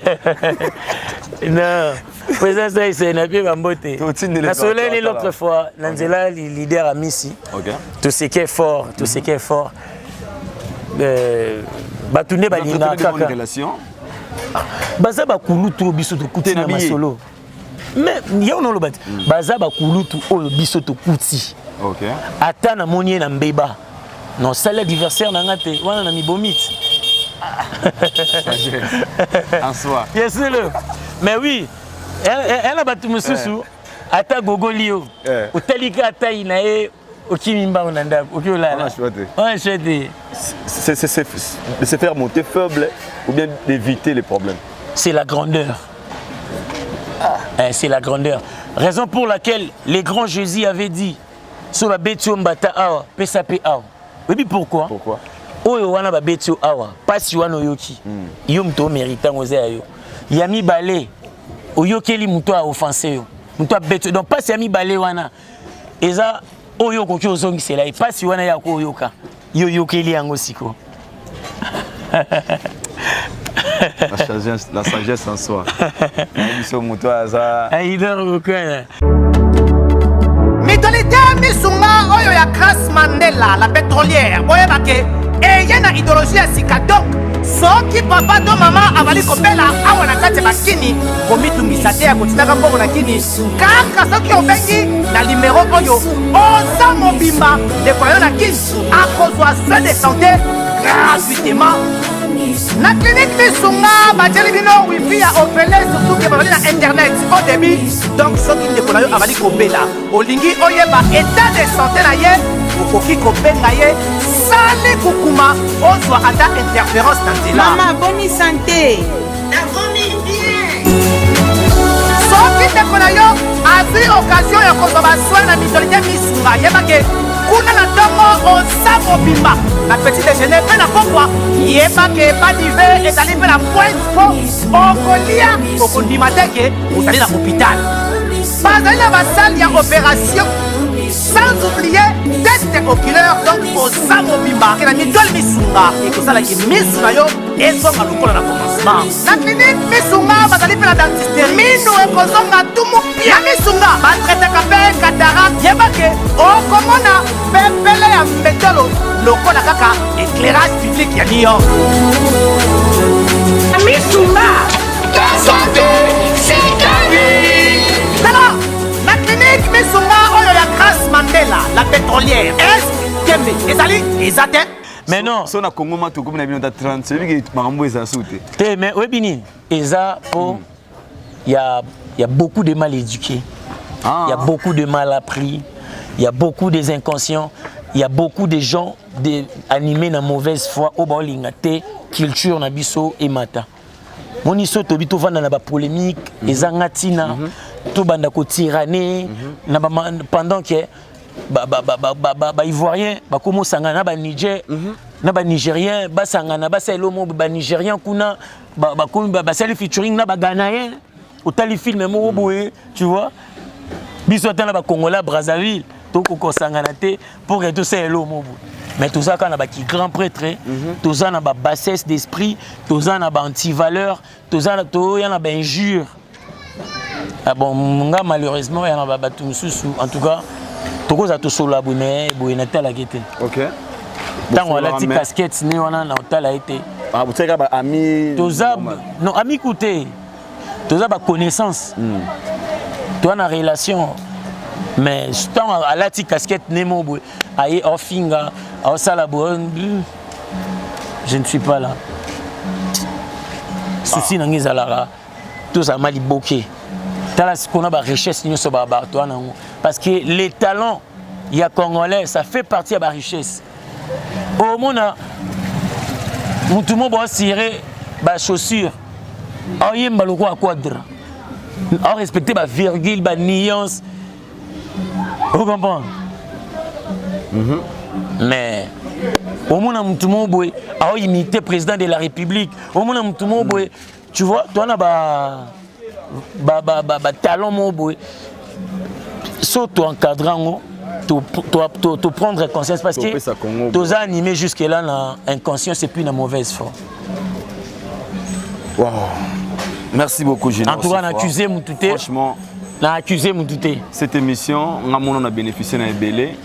Non. Président Saïsé na pie bambote. Nasoleli l'autre fois na nzela leader Amisi. OK. Tout ce qui est fort, tout ce qui est fort. Euh, bato nde balingaka kaka baza bakulutu oyo biso tokuti na masolo mais ye ono oloba te hmm. baza bakulutu oyo biso tokuti ata namoni ye na mbeba nosali adversaire na nga te wana na mibomi te bien sûr mais oui ena bato mosusu eh. ata gogoli yo eh. otali ka atai na ye okimi mbango na ndako oki olala wana choix te. C'est de se faire monter faible ou bien d'éviter les problèmes. C'est la grandeur. Ah. Eh, c'est la grandeur. Raison pour laquelle les grands Jésus avaient dit so babeti yo mbata awa pesa mpe awa. Oyebi pourquoi? Pourquoi? Oyo wana babeti yo awa, pasi wana oyoki. Mm. Yo moto omérite yango eza ya yo. Ya mibale oyokeli moto a offense yo. Moto abeti yo. Donc pasi ya mibale wana eza oyo okoki ozongisela ye mpasi wana ya koyoka yo oyokeli yango siko. La sagesse, la sagesse en soi. Biso moto aza. Aïdor Bokala. Mutualité misunga oyo ya Grace Mandela la pétrolière boyeba ke eye na idéologie ya sika donc soki papa to mama azali kobela awa na kati ya bakini komitungisa te ya kotindaka mbongo na kini kaka soki obengi na limero oyo oza mobimba ndeko na yo na kini akozwa soin de santé gratuitement na clinique misunga batieli bino wifi ya ofele surtout ke bazali na internet au débit donc soki ndeko na yo azali kobela olingi oyeba état de santé na ye okoki kobenga ye sali kukuma ozwa ata interférence na nzela. Mama boni sante. Nakomi bien. Soki ndeko na yo azwi occasion ya kozwa basoin na mutualité misunga, yeba ke kuna na ntongo oza mobimba na petit déjeuner mpe na pokwa, yeba ke badive ezali mpe na pointe mpo okolia okondima te ke ozali na hôpital. Bazali na basale ya operation sans oublier test oculaire donc oza mobimba ke na mitoile misunga ekosalaki misu na yo ezonga lokola na commencement. Na clinique misunga bazali mpe na dentiste, minu ekozonga tumu pia. Na misunga batraitaka mpe cataracte, yeba ke okomona pepele ya mbetolo lokola kaka éclairage public ya New York. Misunga santé c'est la vie. Tala na clinique misunga oyo ya Grace Mandela la pétrolière est tembe ezali eza te. Mais non. So na Congo ma tokomi na bino ta 30, oyebi ke makambo eza su te. Te mais oyebi nini? Eza po mm. ya ya beaucoup de mal éduqués. Ah. Il y a beaucoup de mal appris, il y a beaucoup des inconscients, il y a beaucoup de gens de, animés na mauvaise foi oyo baolinga te culture na biso emata. Moni so tobi tovanda na ba polémique mm -hmm. ezanga ntina mm -hmm. tobanda kotirane mm -hmm. na ba, pendant que ba, ba, ba, ba, ba, ba, ba ivoirien bakoma osangana na ba niger mm -hmm. na ba nigérien basangana basala eloko moko ba nigérien kuna bakomi ba, basali featuring na ba ghanéen otali film moko boye tu vois biso ata na ba congolais brazzaville tokokosangana te pour que tosala eloko moko boye mais toza kaka na baki grand prêtre mm -hmm. toza na ba bassesse d'esprit toza na ba antivaleur toza toya na ba injure. Ah bon nga malheureusement ya na bato mosusu en tout cas tokozala tosolola boye mais boye natalaki te. Ok. Ntango alati casquette ne wana na otala ye te. Ah botiaka ba ami toza non ami ku te toza ba connaissance. Mm. Toza na relation mais ntango alati casquette ne mo boye aye ofinga osala boye je ne suis pas là. Souci na ngai ezalaka tozala ma liboke tala sikoyo na ba richesse nyonso bato wana yango parce que les talents ya congolais ça fait partie ya ba richesse omona mutu mo baosire ba chaussure aoyemba lokola quadra aorespecte ba virgule ba nuance o comprendre mm -hmm. mais omona mutu moko boye aoimite président de la république omona mutu moko boye mm. Tu vois, toi na ba ba ba ba, ba talent moko boye so to encadre yango to, to, to, to prendre conscience parce que toza animé jusque là na inconscience et puis na mauvaise foi. Wow. Merci beaucoup Junior. En tout cas, na accusé mutu te. Franchement, na accusé mutu te. Cette émission, nga mona na bénéficier na ebele.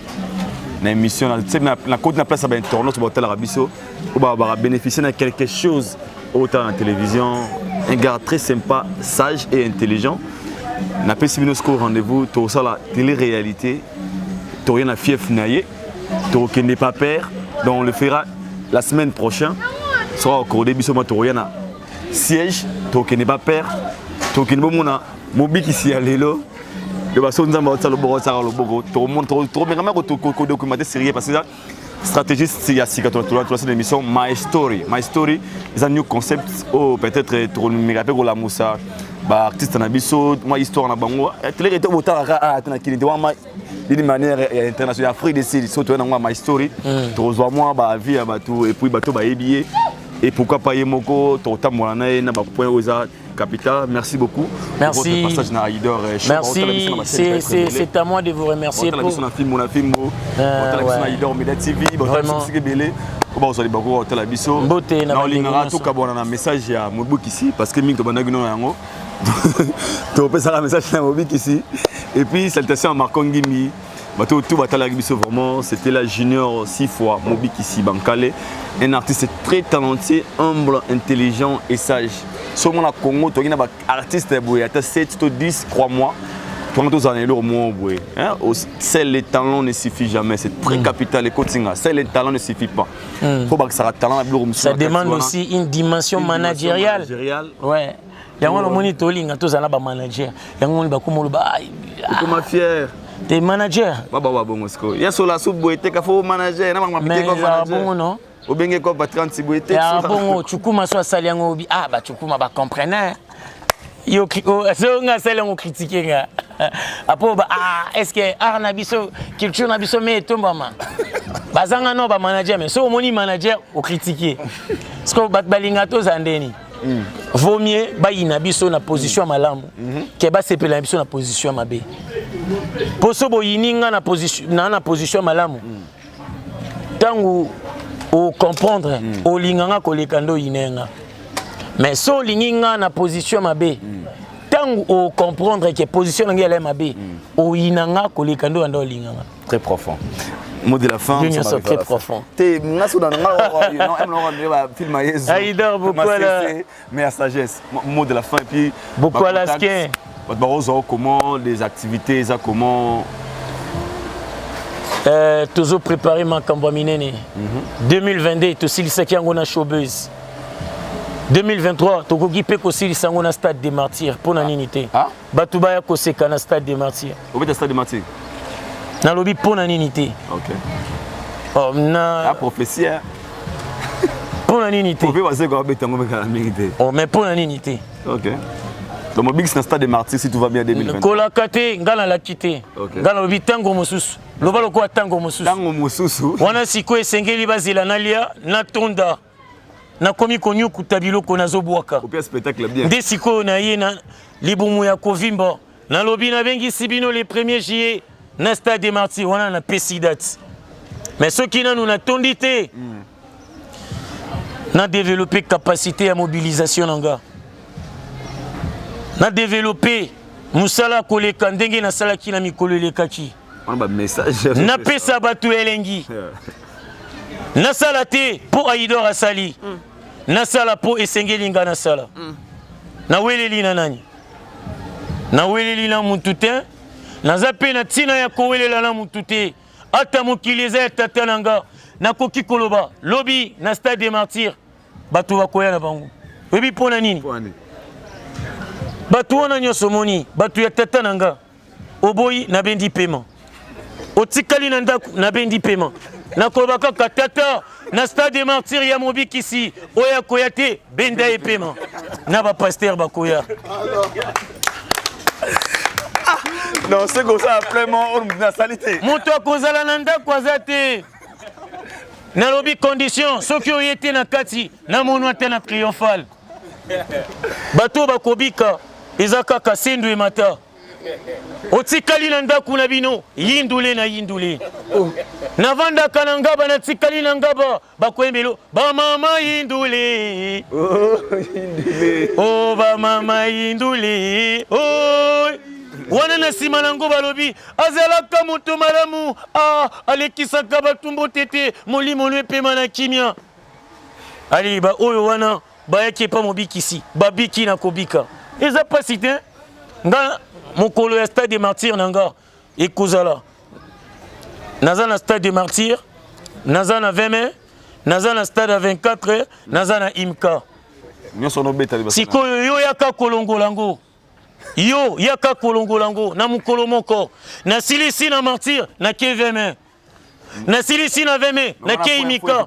Na émission na tu sais na na côté na place ba internautes ba tala biso, ba ba bénéficier na quelque chose au la télévision, un gars très sympa, sage et intelligent. Na pesi bino siko rendez-vous to sala télé-réalité, to na fief na ye, to kende pas père, donc on le fera la semaine prochaine. Sera accordé biso ma to na siège tokende ba père tokende bomona mobikisi ya lelo yo baso nzambe aotisa loboko aotisaka loboko tokomeka mpe kodocumente sérieux parce que eza stratégie ya sika tolasi na émission my story. My story eza new concept oyo peut-être tokomeka mpe kolamusa baartiste na biso mwa histoire na bango. Teleke te botalaka ate na kini te wana d'une manière internationale, Afrique du Sud. So toya nango ya my story, tokozwa mwa baavis ya bato et puis bato bayebi ye et pourquoi pas ye moko tokotambola na ye na bapoint oyo eza capital. Merci beaucoup Merci. pour votre passage na Aïdor Show. Merci. C'est à moi de vous remercier. Pour biso na fimbo na fimbo, otala biso na Aïdor Media TV, botala biso bisika ebele oyo bakozwa libako otala biso. Mbote na na olingaka tokabwana na message ya mobukisi parce que mingi tobandaki no yango, topesaka message na mobikisi et puis salutation à Marco Ngimi, bato tout batalaki biso. Vraiment, c'était la Junior six fois Mobikisi Bankale, un artiste très talentueux, humble, intelligent et sage. So mona Congo toki na baartiste boye ata 7 to 10, crois moi tonga tozala na eloko moko boye. Seul le talent ne suffit jamais, c'est très capital. Ekotinga, seul le talent ne suffit pas, faut bakisaka talent na biloko mosusu. Ça demande aussi une dimension managériale. Ouais, yango namoni tolinga tozala na bamanager. Yango moni bakoma oloba okoma fier. Te, manager. Babawa bongo sikoyo ya sola so boye te, kafo manager na bango. Bongo non. Obenge ko ba 30 boye te. Ya bongo Chukuma so asali yango, obi ah, bachukuma bacomprene yo so nga asali yango, critique nga apo ba ah, est ce que art na biso, culture na biso me etombama, bazanga no bamanager. Mais so omoni manager ocritique, parce que bato balinga tozala ndeni. Vaut mieux bayina biso na position ya malamu ke basepela na biso na position ya mabe. Mpo so boyini nga na position na position ya malamu, ntango ocomprendre, olinga nga koleka nde oyine nga. Mais so olingi nga na position ya mabe, ntango ocomprendre ke position na ngai yala ya mabe, oyina nga koleka nde oyanda olinga nga. Très profond. Mot de la fin. Junior, c'est très profond. Te nga so na nga non aime na film ya Yezu. Aïdor Bokwala. Mais à sagesse. Mot de la fin et puis Bokwala skin. Bato bakozwa comment, les activités eza comment? Tozo préparer makambo ya minene. 2022 tosilisaki yango na showbuzz. 2023 tokoki mpe kosilisa yango na Stade des Martyrs. Mpo na nini te? Bato baya koseka na Stade des Martyrs. Obeta Stade des Martyrs? Nalobi mpo na nini te. Ok. Oh, na la prophétie. Mpo na nini te? Ope baseko babeta yango mekala mingi te. Oh, mais mpo na nini te? Ok, donc mobikisi na Stade des Martyrs, si tout va bien, 2023. Kolaka te, nga nalaki te. Nga nalobi ntango mosusu, loba lokola ntango mosusu. Ntango mosusu. Wana sikoyo esengeli bazela nalia natonda, nakomi konyukuta biloko nazobwaka. Opia spectacle bien. Nde sikoyo na ye na libumu ya kovimba, nalobi nabengisi bino le 1er juillet na Stade des Martyrs. Wana napesi date, mais soki nanu natondi te, na développer capacité ya mobilisation na nga, na développer mosala koleka ndenge nasalaki na mikolo elekaki. Wana bamessage. Napesa bato elengi. Nasala te mpo Aidor asali, nasala mpo esengeli nga nasala. Naweleli na nani? Naweleli na mutu te. Naza mpe na ntina ya kowelela na mutu te. Ata mokili eza ya tata na nga. Nakoki koloba lobi na Stade des Martyrs, bato bakoya na bango. Oyebi mpo na nini? Bato wana nyonso omoni, bato ya tata na nga. Oboyi, nabendi pema. Otikali na ndako, nabendi pema. Nakoloba kaka tata na Stade des Martyrs ya mobikisi oyo akoya te, benda ye pema na bapaster bakoya. Non, c'est comme ça, vraiment oyo moto nasali te. Moto akozala na ndako aza te. Nalobi condition, soki oye te na kati, namono ata na triomphal. Bato oyo bakobika eza kaka sendu emata. Otikali na ndako na bino, yindule na yindule. Oh. Navandaka na ngaba, natikali na ngaba, bakoyembelo bamama yindule. Oh, yindule. Oh, bamama yindule. Oh. Wana na nsima na yango balobi azalaka moto malamu, ah, alekisaka bato mbote te, molimo no epema na kimia. Ali ba oyo wana bayaki epa mobikisi babiki na kobika eza mpasi te nga mokolo ya stade de martyr na nga ekozala naza na stade de martyr naza na 20 mai naza na stade ya 24 naza na imka sikoyo yo yaka kolongola yango yo yaka kolongola yango na mokolo moko nasilisi na martyr na ke 20 mai nasilisi na 20 mai nakei mika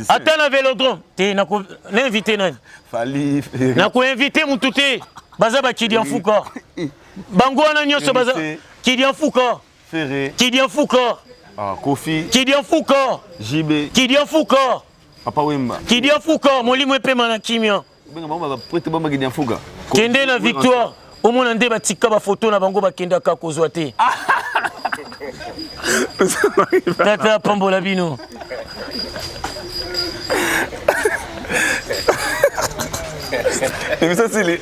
ata na velodrome te nainvite nani nakoinvite motu te baza bakidianfuka bango wana nyonso baza kidianfuka kidianfuka ah, Kofi kidianfuka JB kidianfuka Papa Wemba kidianfuka molimo epema na kimia Kende na victoire omona nde batika bafoto na bango bakendaka kozwa te. Tata apambola bino. Emission esili.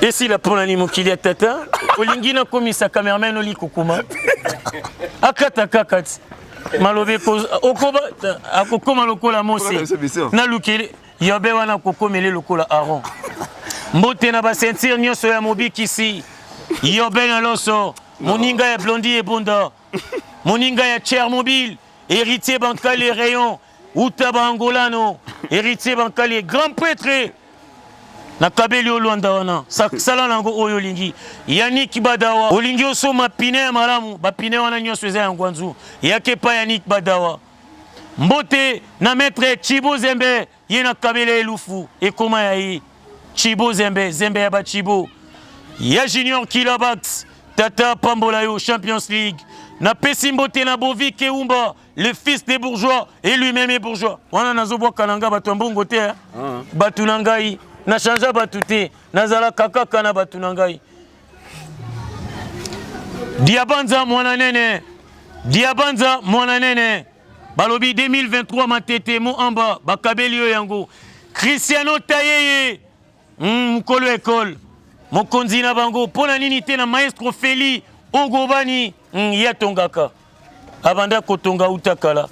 Esila mpo na nini mokili ya tata olingi nakomisa cameraman olikukuma akata kaka ti maloba okoba akokoma lokola Mose nalukeli Yobe wana akokomele lokola Aaron. Mbote na ba ceinture nyonso ya mobikisi. Yobe na loso, moninga ya Blondie Ebonda, moninga ya Tchernobyl, héritier Bankali Rayon, uta ba Angolano, héritier Bankali grand prêtre. nakabeli yo lwanda wana sala na yango oyo olingi yannick badawa olingi osomba pine ya malamu bapine wana nyonso eza ya ngwanzu yaka epai yannick badawa Mbote na maître Tshibo Zembe ye na kabela elufu ekoma ya ye Tshibo Zembe Zembe ya ba Tshibo ya Junior Kilabax tata pambola yo Champions League napesi mbote na Bovi Keumba le fils des bourgeois et lui-même est bourgeois wana nazobwaka na ngai bato ya mbongo te ah. bato na ngai na changea bato te nazalaka kaka na bato na ngai Diabanza mwana nene Diabanza mwana nene balobi 2023 matete moamba bakabeli yo yango Cristiano Tayeye mm, mokolo mm, ekole mokonzi na bango mpo na nini te na maestro Feli Ogobani mm, ye atongaka abanda kotonga uta kala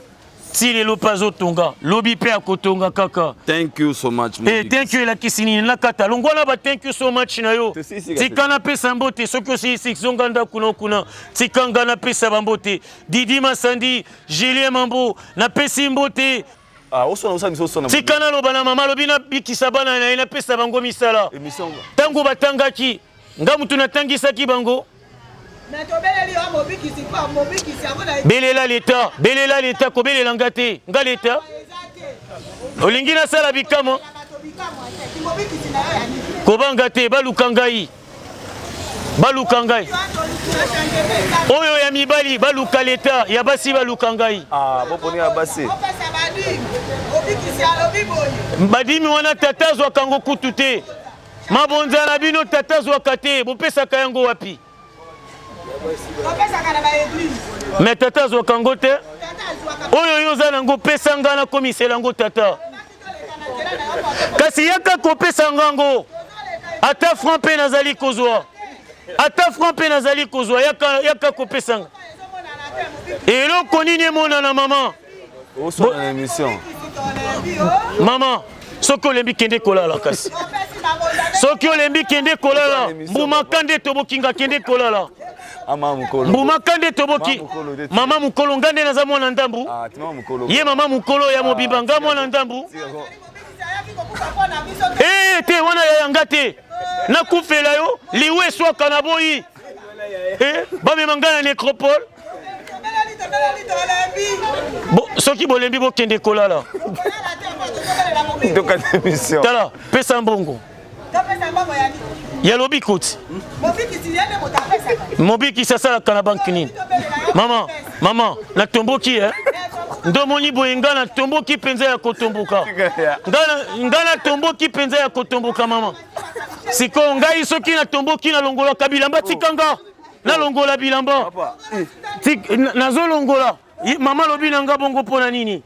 ti lelo mpe azotonga lobi mpe akotonga kaka thank you so much eh, thank you elakisi nini nakata longwa na ba thank you so much na yo tika napesa mbote soki osilisi zonga ndako na kuna tika nga napesa bambote didi masandi julien mambo napesi mbote Ah, tika naloba na mama alobi nabikisa bana na ye napesa bango misala ntango batangaki Nga mutu natangisaki bango. Belela leta, belela leta, kobelela nga te, nga leta. Olingi nasala bikamwa? Kobanga te, baluka ngai. Baluka ngai. Oyo ya mibali baluka leta, ya basi baluka ngai. Ah, boponi ya basi. Badimi wana tata azwaka yango kutu te. Mabonza na bino tata azwaka te, bopesaka yango wapi? Me tata azwaka yango te. Oyo yo oza nango pesa nga nakomisela yango tata. Kasi yaka kopesa nga yango. Ata franc mpe nazali kozwa. Ata franc mpe nazali kozwa yaka, yaka kopesa nga. Eloko nini emonana mama? Osala émission. Mama, soki olembi kende kolala kasi. Soki olembi kende kolala. Mbuma kande toboki nga kende kolala. Mbuma kande toboki. Mama mukolo nga nde naza mwana ndambu. Ah, Ye mama mukolo ya mobimba nga mwana ndambu. Eh te wana ya nga te. Nakufela yo liwe eswaka na boyi. Eh, bamema ngai na nécropole Bo, soki bolembi bokende kolala tala pesa mbongo ya lobi koti mobikisi asalaka na banke nini mama mama natomboki eh? ndomoni boye ngai natomboki mpenza ya kotomboka ngai natomboki mpenza ya kotomboka mama sikoyo ngai soki natomboki nalongolaka bilamba tika nga oh. Nalongola bilamba. Nazolongola. Mama alobi na nga bongo mpo na nini?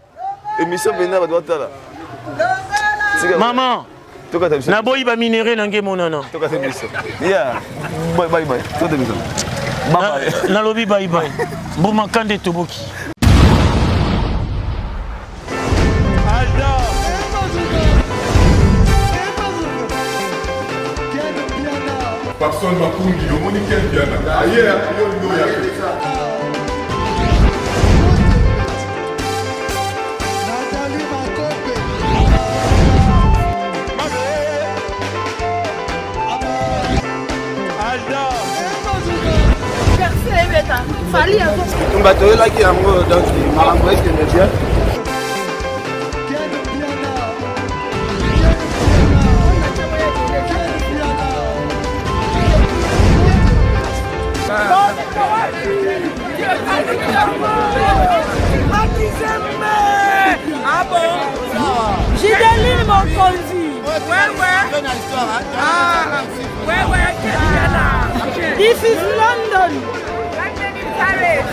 Émission mpenza bato batala. Mama. Naboyi ba minerais na nge monana. Tokata biso. Yeah. Bye bye bye. Tokata biso. Bye bye. Nalobi bye bye. Mbuma kande toboki. Papson Makungi, omoni Ken Mpiana aye yo olingi oya te. Tumba toyelaki yango donc makambo ekende bien. Ah bon Gideline Mokonzi. Ouais, ouais. Ah, ouais, ouais, This is London.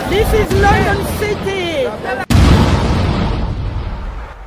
This is London City.